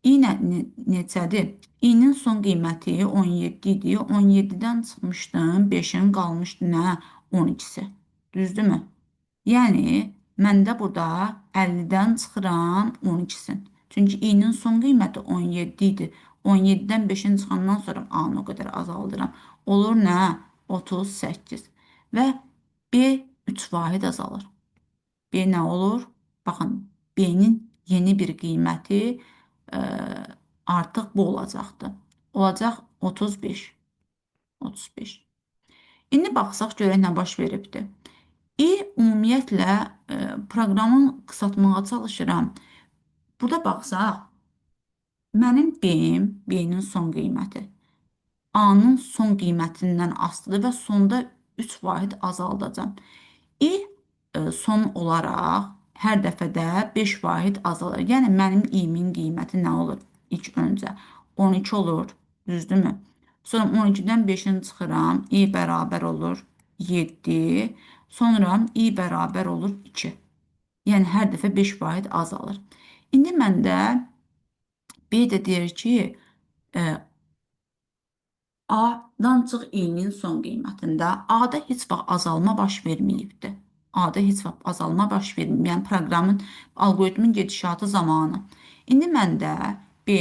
İ neçədir? İ-nin son qiyməti 17 idi. 17-dən çıxmışdım. 5-in qalmışdı nə? 12-si. Düzdürmü? Yəni, mən də burada 50-dən çıxıram 12-sin. Çünki i-nin son qiyməti 17 idi. 17-dən 5-in çıxandan sonra A-nı o qədər azaldıram. Olur nə? 38. Və B 3 vahid azalır. B nə olur? Baxın, B-nin yeni bir qiyməti artıq bu olacaqdır. Olacaq 35. 35. İndi baxsaq görək nə baş veribdir. İ ümumiyyətlə proqramın qısaltmağa çalışıram. Burada baxsaq, mənim B-im, B-nin son qiyməti A-nın son qiymətindən asılıdır və sonda 3 vahid azaldacam. İ son olaraq hər dəfədə 5 vahid azalır. Yəni mənim i-min qiyməti nə olur? İlk öncə 12 olur, düzdürmü? Sonra 12-dən 5-ini çıxıram, i bərabər olur 7. Sonra i bərabər olur 2. Yəni hər dəfə 5 vahid azalır. İndi məndə B də deyir ki, A-dan çıx i-nin son qiymətində A-da heç vaxt azalma baş verməyibdir. A-da heç vaxt azalma baş verməyib. Yəni proqramın, alqoritmin gedişatı zamanı. İndi məndə B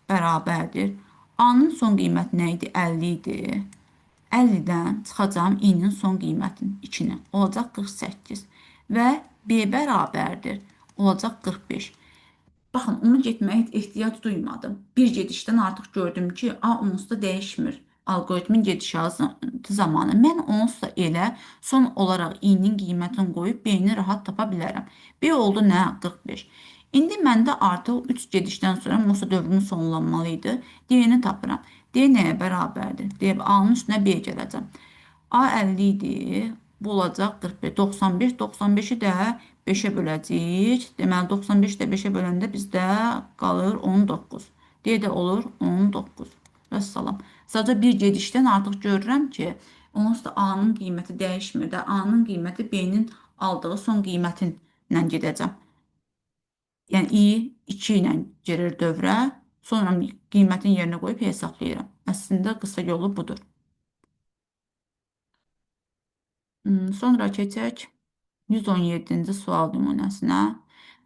bərabərdir. A-nın son qiyməti nə idi? 50 idi. 50-dən çıxacağam i-nin son qiymətini, 2-ni. Olacaq 48. Və B bərabərdir. Olacaq 45. Baxın, onu getməyə ehtiyac duymadım. Bir gedişdən artıq gördüm ki, A onsuz da dəyişmir. Alqoritmin gedişatı zamanı. Mən onsuz da elə son olaraq i-nin qiymətini qoyub B-ni rahat tapa bilərəm. B oldu nə? 45. İndi məndə artıq 3 gedişdən sonra Musa dövrünün sonlanmalı idi. D-ni tapıram. D nəyə bərabərdir? D, A-nın üstünə B gələcəm. A 50 idi. Bu olacaq 45. 95. 95-i də 5-ə böləcəyik. Deməli, 95-i də 5-ə böləndə bizdə qalır 19. D də olur 19. Vəssalam. Sadəcə bir gedişdən artıq görürəm ki, onsuz da A-nın qiyməti dəyişmir də. A-nın qiyməti B-nin aldığı son qiymətinlə gedəcəm. Yəni, I 2 ilə girir dövrə. Sonra qiymətin yerinə qoyub hesablayıram. Əslində, qısa yolu budur. Sonra keçək 117-ci sual nümunəsinə.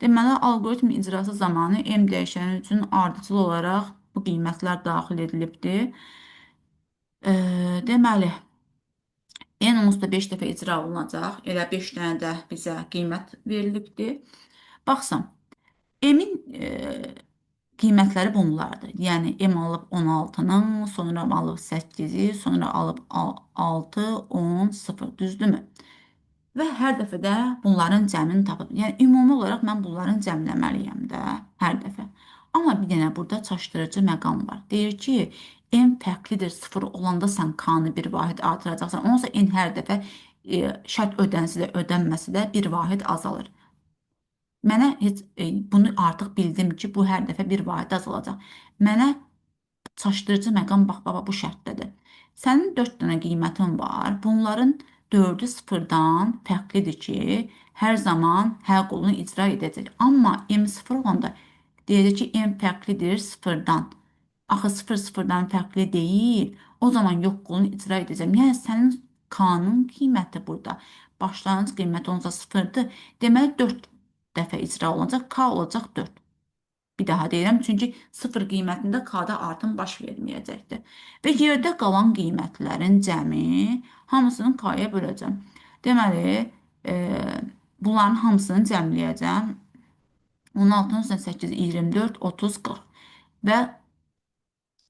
Deməli, alqoritm icrası zamanı M dəyişəni üçün ardıcıl olaraq bu qiymətlər daxil edilibdir. Deməli, N onsuz da 5 dəfə icra olunacaq. Elə 5 dənə də bizə qiymət verilibdir. Baxsam, M-in qiymətləri bunlardır. Yəni, M alıb 16-nın, sonra alıb 8-i, sonra alıb 6, 10, 0. Düzdürmü? Və hər dəfə də bunların cəmini tapıb. Yəni, ümumi olaraq mən bunların cəmləməliyəm də hər dəfə. Amma bir dənə burada çaşdırıcı məqam var. Deyir ki, M fərqlidir 0 olanda sən K-nı bir vahid artıracaqsan. Onsa N hər dəfə şərt ödənsə də, ödənməsə də bir vahid azalır. Mənə heç bunu artıq bildim ki, bu hər dəfə bir vahid azalacaq. Mənə çaşdırıcı məqam bax, baba, bu şərtdədir. Sənin 4 dənə qiymətin var. Bunların 4-ü sıfırdan fərqlidir ki, hər zaman hə qolunu icra edəcək. Amma M sıfır olanda deyəcək ki, M fərqlidir sıfırdan. Axı sıfır sıfırdan fərqli deyil. O zaman yox qolunu icra edəcəm. Yəni, sənin K-nın qiyməti burada. Başlanğıc qiyməti onsa sıfırdır. Deməli, 4 dəfə icra olunacaq. K olacaq 4. Bir daha deyirəm, çünki sıfır qiymətində K-da artım baş verməyəcəkdir. Və yerdə qalan qiymətlərin cəmi hamısını K-ya böləcəm. Deməli, bunların hamısını cəmləyəcəm. 16-nın üstünə 8, 24, 30, 40 və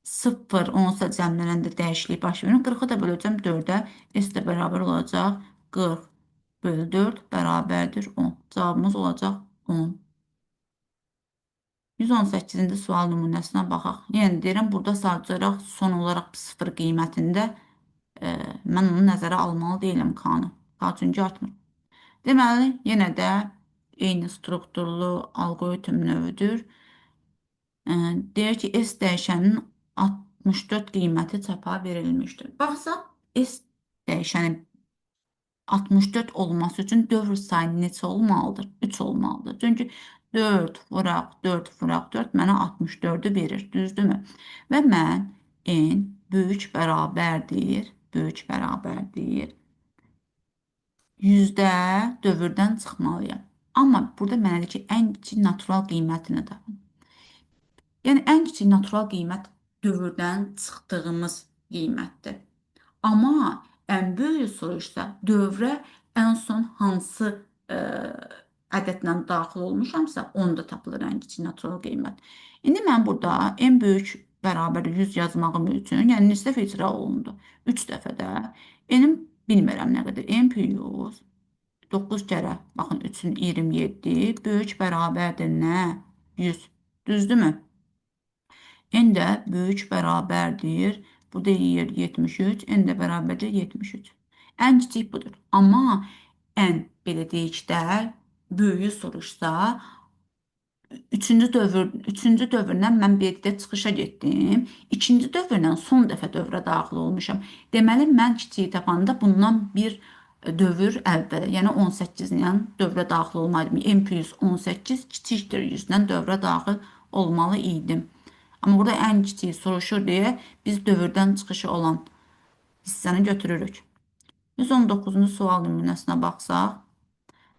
0, 10-sa cəmlənəndə dəyişiklik baş verir. 40-ı da böləcəm 4-ə. S də bərabər olacaq 40 bölü 4 bərabərdir 10. Cavabımız olacaq 10. 118-ci sual nümunəsinə baxaq. Yəni deyirəm, burada sadəcə olaraq son olaraq 0 qiymətində mən onu nəzərə almalı deyiləm K-nı. K çünki artmır. Deməli, yenə də eyni strukturlu alqoritm növüdür. Deyir ki, S dəyişəninin 64 qiyməti çapa verilmişdir. Baxsaq, S dəyişəni 64 olması üçün dövr sayı neçə olmalıdır? 3 olmalıdır. Çünki 4 vuraq 4 vuraq 4 mənə 64-ü verir. Düzdürmü? Və mən N böyük bərabərdir. Böyük bərabərdir. Yüzdə dövrdən çıxmalıyam. Amma burada mənə deyir ki, ən kiçik natural qiymətini tapın. Yəni, ən kiçik natural qiymət dövrdən çıxdığımız qiymətdir. Amma ən böyüyü soruşsa, dövrə ən son hansı ədədlə daxil olmuşamsa, onda tapılır ən kiçik natural qiymət. İndi mən burada en böyük bərabər 100 yazmağım üçün, yəni neçə dəfə icra olundu? 3 dəfə də. N-im bilmirəm nə qədər. N plus 9 kərə, baxın 3-ün 27, böyük bərabərdir nə? 100. Düzdürmü? N də böyük bərabərdir. Bu deyir 73, N də bərabərdir 73. Ən kiçik budur. Amma ən, belə deyik də, böyüyü soruşsa, üçüncü dövrdən mən bir də çıxışa getdim. İkinci dövrdən son dəfə dövrə daxil olmuşam. Deməli, mən kiçiyi tapanda bundan bir dövr əvvələ, yəni 18 ilə dövrə daxil olmalıydım. M plus 18 kiçikdir 100-dən dövrə daxil olmalı idim. Amma burada ən kiçiyi soruşur deyə biz dövrdən çıxışı olan hissəni götürürük. 119-cu sual nümunəsinə baxsaq,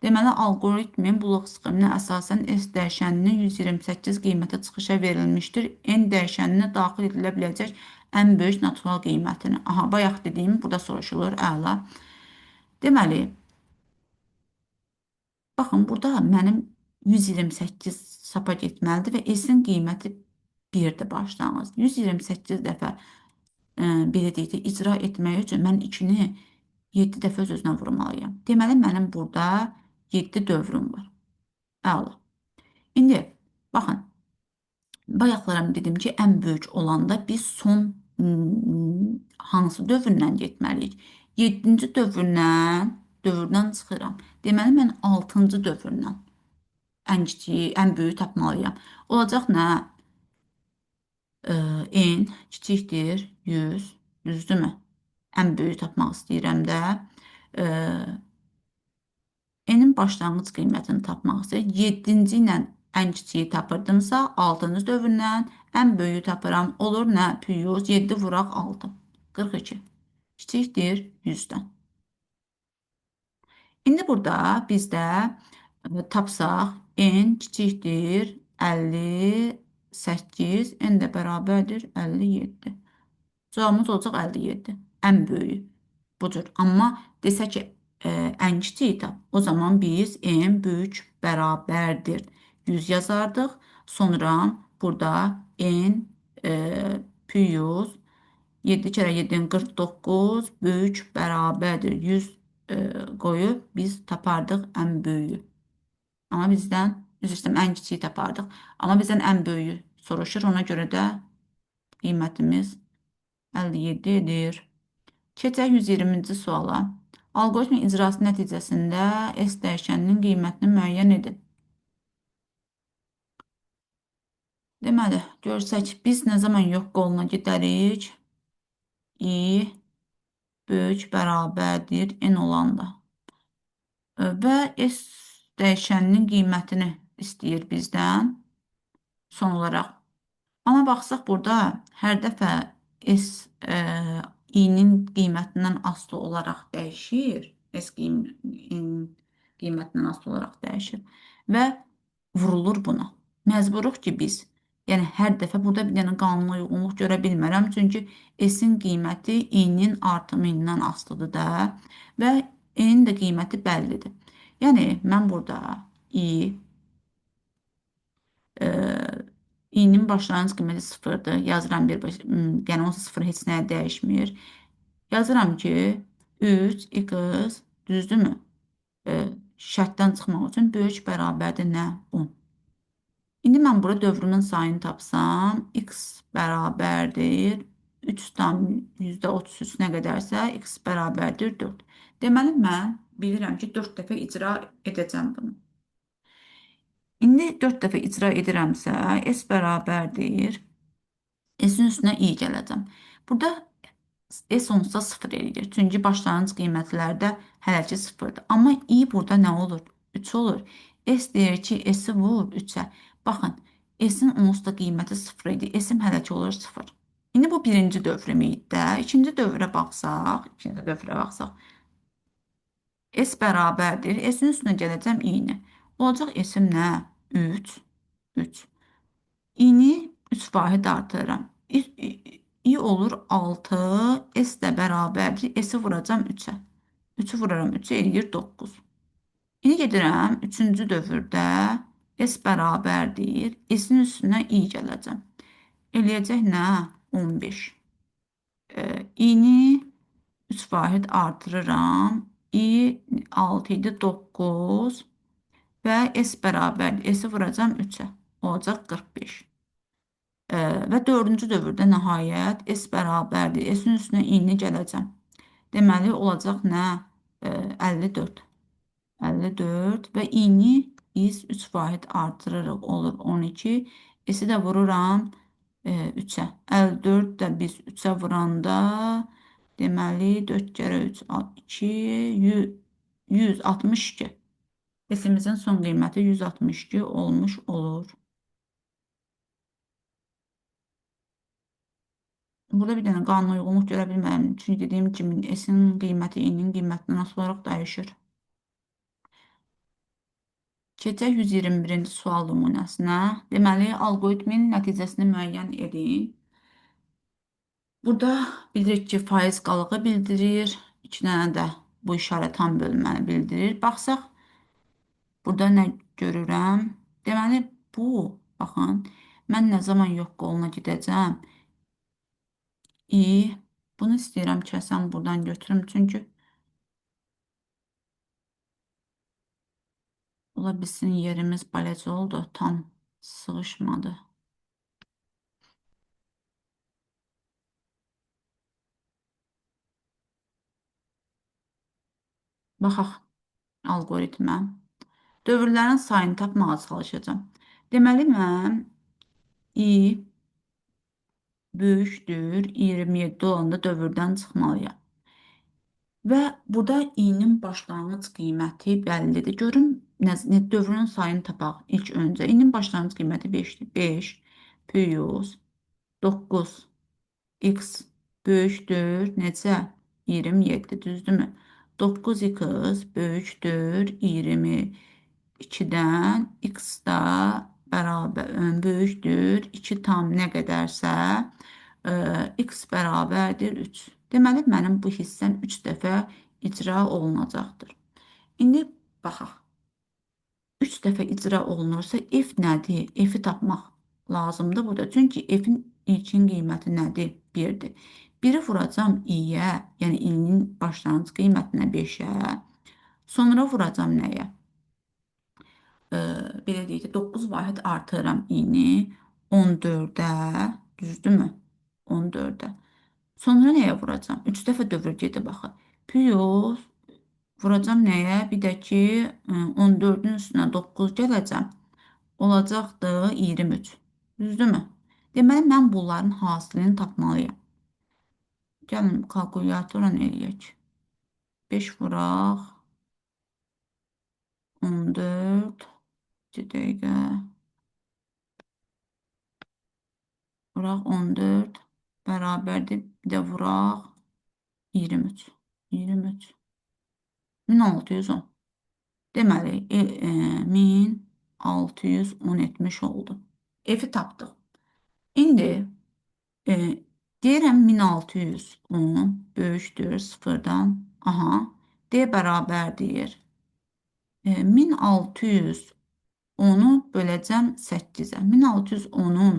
deməli, alqoritmin blok sxeminə əsasən S dəyişəninin 128 qiyməti çıxışa verilmişdir. N dəyişəninə daxil edilə biləcək ən böyük natural qiymətini. Aha, bayaq dediyim burada soruşulur. Əla. Deməli, baxın, burada mənim 128 sapa getməlidir və S-in qiyməti 1-dir başlanğıc. 128 dəfə belə deyək də, icra etmək üçün mən 2-ni 7 dəfə öz-özünə vurmalıyam. Deməli, mənim burada 7 dövrüm var. Əla. İndi, baxın, bayaqlarım dedim ki, ən böyük olanda biz son hansı dövründən getməliyik? 7-ci dövrdən çıxıram. Deməli, mən 6-cı dövründən ən kiçiyi, ən böyüyü tapmalıyam. Olacaq nə? N kiçikdir 100, düzdürmü? Ən böyüyü tapmaq istəyirəm də. N-in başlanğıc qiymətini tapmaq istəyirəm. 7-ci ilə ən kiçiyi tapırdımsa, 6-cı dövründən ən böyüyü tapıram. Olur nə? Plus 7 vuraq 6. 42. Kiçikdir 100-dən. İndi burada bizdə tapsaq N kiçikdir 58, N də bərabərdir 57. Cavabımız olacaq 57. Ən böyüyü bu cür. Amma desə ki, ən kiçiyi tap, o zaman biz N böyük bərabərdir 100 yazardıq. Sonra burada N plus 7 kərə 7-nin 49 böyük bərabərdir 100 qoyub biz tapardıq ən böyüyü. Amma bizdən, üzr istəyirəm, ən kiçiyi tapardıq. Amma bizdən ən böyüyü soruşur. Ona görə də qiymətimiz 57 edir. Keçək 120-ci suala. Alqoritmin icrası nəticəsində S dəyişəninin qiymətini müəyyən edin. Deməli, görsək, biz nə zaman yox qoluna gedərik? I böyük bərabərdir N olanda. Və S dəyişəninin qiymətini istəyir bizdən son olaraq. Amma baxsaq burada hər dəfə S I-nin qiymətindən asılı olaraq dəyişir. S qiymətindən asılı olaraq dəyişir və vurulur buna. Məcburuq ki biz, yəni hər dəfə burada bir dənə qanuna uyğunluq görə bilmərəm. Çünki S-in qiyməti I-nin artımı ilə asılıdır da və N-in də qiyməti bəllidir. Yəni, mən burada i, i-nin başlanğıc qiyməti 0-dır. Yazıram bir, yəni onsuz 0 heç nəyə dəyişmir. Yazıram ki, 3 x düzdürmü? Şərtdən çıxmaq üçün böyük bərabərdir nə? 10. İndi mən burada dövrümün sayını tapsam, x bərabərdir 3,33 nə qədərsə, x bərabərdir 4. Deməli, mən bilirəm ki, 4 dəfə icra edəcəm bunu. İndi 4 dəfə icra edirəmsə, s bərabərdir. S-in üstünə i gələcəm. Burada s onsuz da 0 eləyir. Çünki başlanğıc qiymətlərdə hələ ki 0-dır. Amma i burada nə olur? 3 olur. S deyir ki, s-i vur 3-ə. Baxın, S-in onsuz da qiyməti 0 idi. S-im hələ ki olur 0. İndi bu birinci dövrüm idi də. İkinci dövrə baxsaq, S bərabərdir. S-in üstünə gələcəm i-ni. Olacaq S-im nə? 3. 3. İ-ni 3 vahid artırıram. I olur 6. S də bərabərdir. S-i vuracam 3-ə. 3-ü vuraram 3-ə eləyir 9. İndi gedirəm 3-cü dövrdə S bərabərdir. S-in üstünə i gələcəm. Eləyəcək nə? 15. İ-ni 3 vahid artırıram. I 6 idi 9 və S bərabərdir. S-i vuracam 3-ə. Olacaq 45. Və 4-cü dövrdə nəhayət S bərabərdir. S-in üstünə i-ni gələcəm. Deməli, olacaq nə? 54. 54 və i-ni biz 3 vahid artırırıq. Olur 12. S-i də vururam 3-ə. 54 də biz 3-ə vuranda, deməli 4 kərə 3, 2, 162. S-imizin son qiyməti 162 olmuş olur. Burada bir dənə qanuna uyğunluq görə bilmərəm. Çünki dediyim kimi S-in qiyməti i-nin qiymətindən asılı olaraq dəyişir. Keçək 121-ci sual nümunəsinə. Deməli, alqoritmin nəticəsini müəyyən edin. Burada bilirik ki, faiz qalığı bildirir. 2 dənə də bu işarə tam bölməni bildirir. Baxsaq, burada nə görürəm? Deməli, bu, baxın, mən nə zaman yox qoluna gedəcəm? I, bunu istəyirəm kəsəm, buradan götürüm. Çünki ola bilsin yerimiz balaca oldu, tam sığışmadı. Baxaq alqoritmə. Dövrlərin sayını tapmağa çalışacağam. Deməli, mən i böyükdür 27 olanda dövrdən çıxmalıyam. Və burada i-nin başlanğıc qiyməti bəllidir. Görüm, dövrün sayını tapaq ilk öncə. İ-nin başlanğıc qiyməti 5-dir. 5 plus 9 x böyükdür. Necə? 27, düzdürmü? 9x böyükdür 22-dən x da bərabər böyükdür 2 tam nə qədərsə x bərabərdir 3. Deməli, mənim bu hissəm 3 dəfə icra olunacaqdır. İndi baxaq. 3 dəfə icra olunursa, f nədir? F-i tapmaq lazımdır burada. Çünki f-in ilkin qiyməti nədir? 1-dir. 1-i vuracam i-yə, yəni i-nin başlanğıc qiymətinə 5-ə. Sonra vuracam nəyə? Belə deyək də, 9 vahid artırıram i-ni 14-ə, düzdürmü? 14-ə. Sonra nəyə vuracam? 3 dəfə dövr gedib axı. Plus vuracam nəyə? Bir də ki, 14-ün üstünə 9 gələcəm. Olacaqdır 23. Düzdürmü? Deməli, mən bunların hasilini tapmalıyam. Gəlin, kalkulyatorla eləyək. 5 vuraq. 14. Bir dəqiqə. Vuraq 14. Bərabərdir. Bir də vuraq 23. 23. 1610. Deməli, 1610 etmiş oldu. F-i tapdıq. İndi deyirəm 1610 böyükdür sıfırdan. Aha. D bərabərdir. 1610-u böləcəm 8-ə. 1610-un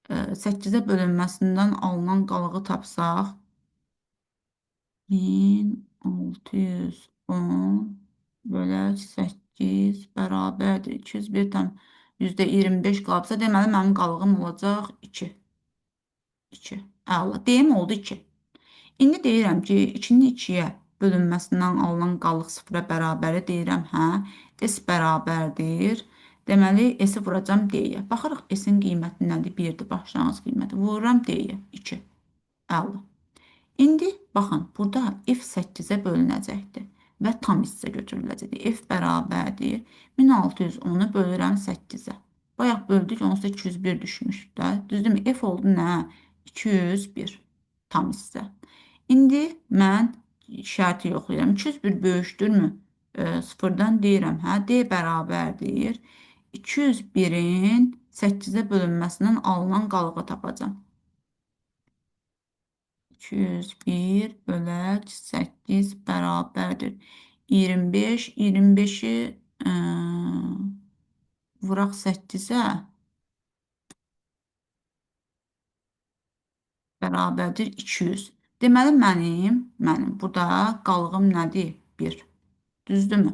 8-ə bölünməsindən alınan qalığı tapsaq, 1610 bölək 8 bərabərdir. 201,25 qalıbsa, deməli mənim qalığım olacaq 2. 2. Əla. D-im oldu 2. İndi deyirəm ki, 2-nin 2-yə bölünməsindən alınan qalıq 0-a bərabərdir. Deyirəm, hə, S bərabərdir. Deməli, S-i vuracam D-yə. Baxırıq, S-in qiyməti nədir? 1-dir, başlanğıc qiyməti. Vururam D-yə, 2. Əla. İndi, baxın, burada F 8-ə bölünəcəkdir və tam hissə götürüləcəkdir. F bərabərdir. 1610-u bölürəm 8-ə. Bayaq böldük, onsuz da 201 düşmüşdü də. Düzdürmü? F oldu nə? 201 tam hissə. İndi mən şərti yoxlayıram. 201 böyükdürmü? Sıfırdan deyirəm. Hə, D bərabərdir. 201-in 8-ə bölünməsindən alınan qalığı tapacağam. 201 bölək 8 bərabərdir. 25, 25-i vuraq 8-ə bərabərdir 200. Deməli, mənim burada qalığım nədir? 1. Düzdürmü?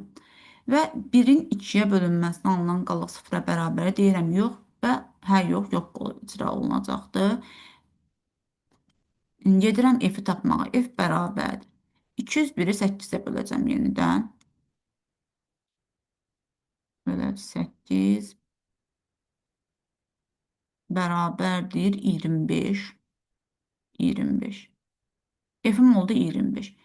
Və 1-in 2-yə bölünməsinə alınan qalıq 0-a bərabər deyirəm yox və hə yox, yox qolu icra olunacaqdır. Gedirəm F-i tapmağa. F bərabərdir. 201-i 8-ə böləcəm yenidən. Bölək 8 bərabərdir 25. 25. F-im oldu 25.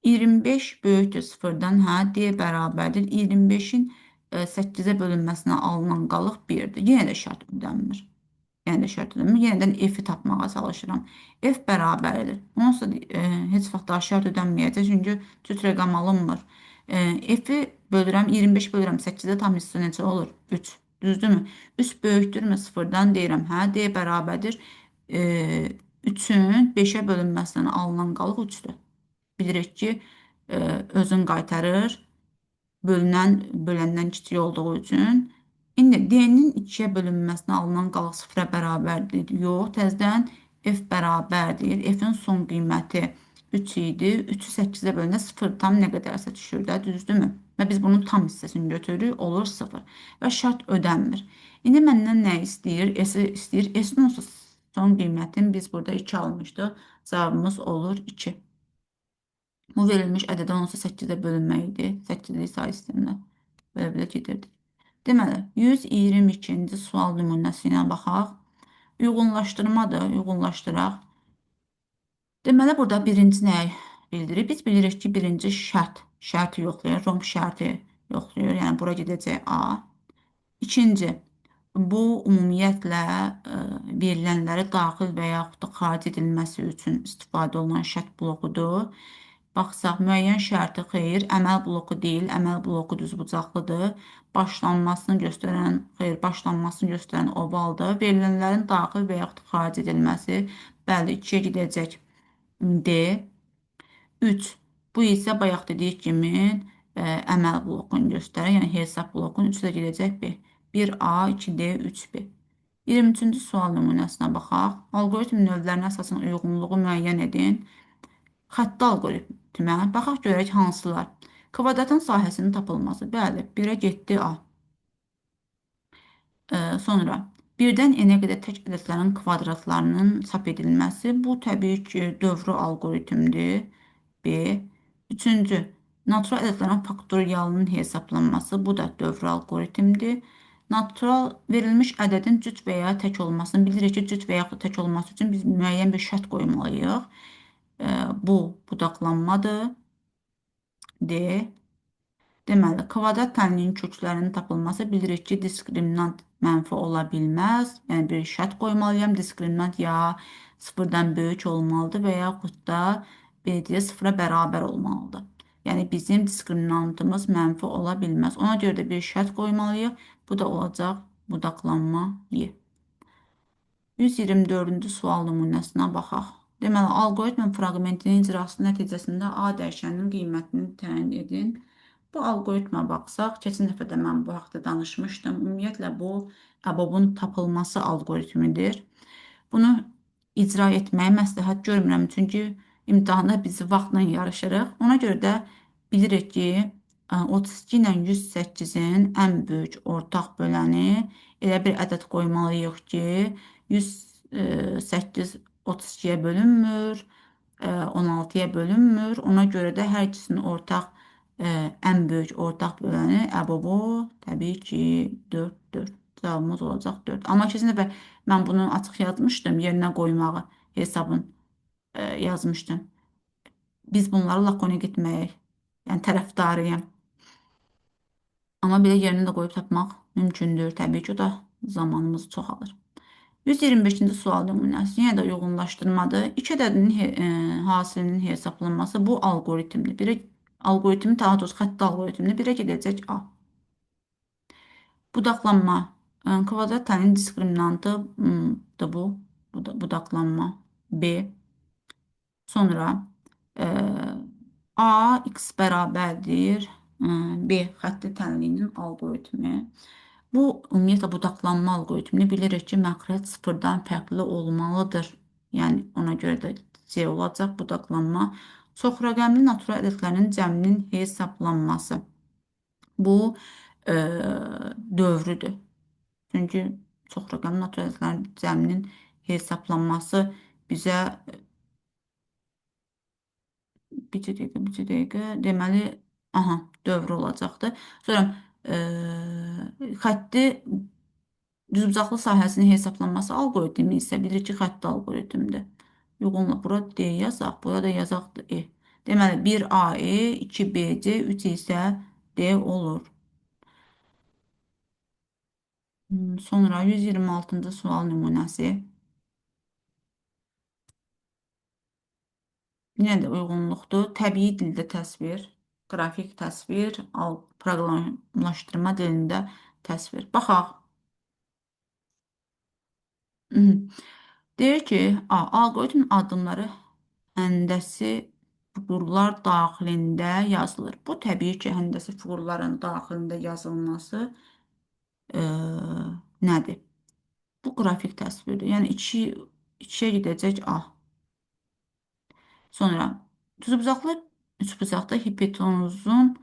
25 böyükdür sıfırdan. Hə, D bərabərdir. 25-in 8-ə bölünməsinə alınan qalıq 1-dir. Yenə də şərt ödənmir. Yenə də şərt ödənmir. Yenidən F-i tapmağa çalışıram. F bərabərdir. Onsuz da heç vaxt daha şərt ödənməyəcək. Çünki cüt rəqəm alınmır. F-i bölürəm, 25 bölürəm. 8-ə tam hissə necə olur? 3. Düzdürmü? 3 böyükdürmü sıfırdan deyirəm. Hə, D bərabərdir. 3-ün 5-ə bölünməsindən alınan qalıq 3-dür. Bilirik ki, özün qaytarır. Bölünən, böləndən kiçik olduğu üçün. İndi D-nin 2-yə bölünməsinə alınan qalıq 0-a bərabərdir. Yox, təzədən F bərabərdir. F-in son qiyməti 3 idi. 3-ü 8-ə bölündə 0 tam nə qədərsə düşür də, düzdürmü? Və biz bunun tam hissəsini götürürük, olur 0. Və şərt ödənmir. İndi məndən nə istəyir? S-i istəyir. S-in olsa son qiymətini biz burada 2 almışdıq. Cavabımız olur 2. Bu verilmiş ədədə olsa 8-ə bölünməkdir. 8-lik say sistemində belə-belə gedirdik. Deməli, 122-ci sual nümunəsi ilə baxaq. Uyğunlaşdırmadır, uyğunlaşdıraq. Deməli, burada birinci nəyi bildirir? Biz bilirik ki, birinci şərti yoxlayır, romb şərti yoxlayır. Yəni, bura gedəcək A. İkinci, bu ümumiyyətlə verilənləri daxil və yaxud da xaric edilməsi üçün istifadə olunan şərt blokudur. Baxsaq, müəyyən şərti xeyr, əməl bloku deyil, əməl bloku düzbucaqlıdır. Başlanmasını göstərən, xeyr, başlanmasını göstərən ovaldır. Verilənlərin daxil və yaxud xaric edilməsi, bəli, 2-yə gedəcək D. 3. Bu isə bayaq dediyik kimi əməl blokunu göstərir, yəni hesab blokunu 3-ə gedəcək B. 1A, 2D, 3B. 23-cü sual nümunəsinə baxaq. Alqoritm növlərinə əsasən uyğunluğu müəyyən edin. Xətti alqoritmə. Baxaq görək hansılar. Kvadratın sahəsinin tapılması. Bəli, 1-ə getdi A. Sonra 1-dən n-ə qədər tək ədədlərin kvadratlarının çap edilməsi. Bu təbii ki, dövrü alqoritmdir. B. Üçüncü, natural ədədlərin faktorialının hesablanması. Bu da dövrü alqoritmdir. Natural verilmiş ədədin cüt və ya tək olmasını bilirik ki, cüt və ya tək olması üçün biz müəyyən bir şərt qoymalıyıq. Bu budaqlanmadır. D. Deməli, kvadrat tənliyinin köklərinin tapılması bilirik ki, diskriminant mənfi ola bilməz. Yəni, bir şərt qoymalıyam. Diskriminant ya sıfırdan böyük olmalıdır və yaxud da belə deyək, sıfıra bərabər olmalıdır. Yəni, bizim diskriminantımız mənfi ola bilməz. Ona görə də bir şərt qoymalıyıq. Bu da olacaq budaqlanma Y. 124-cü sual nümunəsinə baxaq. Deməli, alqoritmin fraqmentinin icrası nəticəsində A dəyişəninin qiymətini təyin edin. Bu alqoritmə baxsaq, keçən dəfə də mən bu haqda danışmışdım. Ümumiyyətlə, bu əbobun tapılması alqoritmidir. Bunu icra etməyi məsləhət görmürəm, çünki imtahanda biz vaxtla yarışırıq. Ona görə də bilirik ki, 32 ilə 108-in ən böyük ortaq böləni elə bir ədəd qoymalıyıq ki, 108 32-yə bölünmür, 16-ya bölünmür. Ona görə də hər ikisinin ortaq ən böyük ortaq böləni əbobu təbii ki 4-dür. Cavabımız olacaq 4. Amma keçən dəfə mən bunu açıq yazmışdım, yerinə qoymağı hesabın yazmışdım. Biz bunları lakonik etməyək, yəni tərəfdarıyam. Amma belə yerinə də qoyub tapmaq mümkündür. Təbii ki, o da zamanımızı çox alır. 125-ci sual nümunəsi yenə də uyğunlaşdırmadır. İki ədədinin hasilinin hesablanması bu alqoritmdir. Biri alqoritmi, daha doğrusu xətti alqoritmdir. Birə gedəcək A. Budaqlanma. Kvadrat tənin diskriminantıdır bu. Budaqlanma. B. Sonra A, X bərabərdir. B xətti tənliyinin alqoritmi. Bu, ümumiyyətlə, budaqlanma alqoritmini bilirik ki, məxrəc sıfırdan fərqli olmalıdır. Yəni, ona görə də C olacaq budaqlanma. Çox rəqəmli natural ədədlərinin cəminin hesablanması. Bu, dövrüdür. Çünki çox rəqəmli natural ədədlərin cəminin hesablanması bizə bir dəqiqə, deməli, aha, dövrü olacaqdır. Sonra xətti düzbucaqlı sahəsinin hesablanması alqoritmi isə bilirik ki, xətti alqoritmdir. Uyğunla bura D yazaq, bura da yazaq E. Deməli, 1AE, 2BC, 3 isə D olur. Sonra 126-cı sual nümunəsi. Yenə də uyğunluqdur. Təbii dildə təsvir, qrafik təsvir, proqramlaşdırma dilində təsvir. Baxaq. Deyir ki, A, alqoritm addımları həndəsi fiqurlar daxilində yazılır. Bu, təbii ki, həndəsi fiqurların daxilində yazılması nədir? Bu, qrafik təsvirdir. Yəni, 2-yə gedəcək A. Sonra, düzbucaqlı üçbucaqda hipotenuzun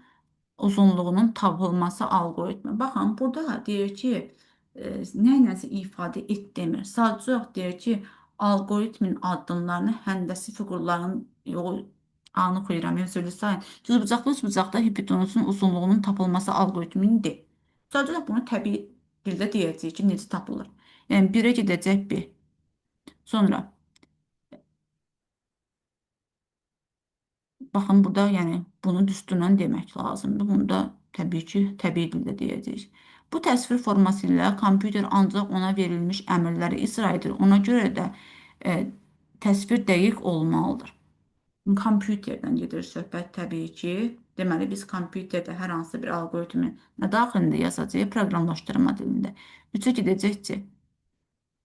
uzunluğunun tapılması alqoritmi. Baxın, burada deyir ki, nə nəsə ifadə et demir. Sadəcə olaraq deyir ki, alqoritmin addımlarını həndəsi fiqurların yox, anı oxuyuram, üzrlü sayın. Düzbucaqlı üçbucaqda hipotenuzun uzunluğunun tapılması alqoritmini de. Sadəcə olaraq bunu təbii dildə deyəcəyik ki, necə tapılır. Yəni, 1-ə gedəcək B. Sonra, baxın, burada yəni, bunu düsturla demək lazımdır. Bunu da təbii ki, təbii dildə deyəcəyik. Bu təsvir forması ilə kompüter ancaq ona verilmiş əmrləri icra edir. Ona görə də təsvir dəqiq olmalıdır. Kompüterdən gedir söhbət təbii ki. Deməli, biz kompüterdə hər hansı bir alqoritmi nə daxilində yazacağıq? Proqramlaşdırma dilində. 3-ə gedəcək C.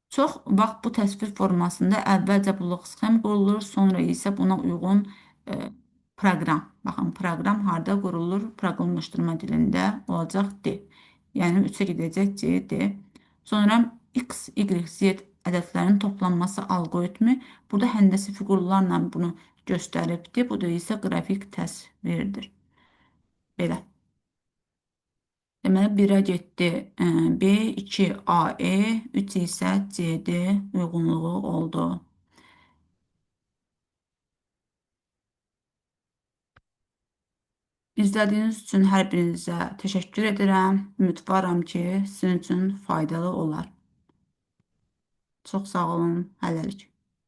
Çox vaxt bu təsvir formasında əvvəlcə blok sxem qurulur, sonra isə buna uyğun proqram. Baxın, proqram harda qurulur? Proqramlaşdırma dilində olacaq D. Yəni, 3-ə gedəcək C, D. Sonra X, Y, Z ədədlərinin toplanması alqoritmi. Burada həndəsi fiqurlarla bunu göstəribdir. Bu da isə qrafik təsvirdir. Belə. Deməli, 1-ə getdi B, 2 AE, 3 isə CD uyğunluğu oldu. İzlədiyiniz üçün hər birinizə təşəkkür edirəm. Ümidvaram ki, sizin üçün faydalı olar. Çox sağ olun. Hələlik.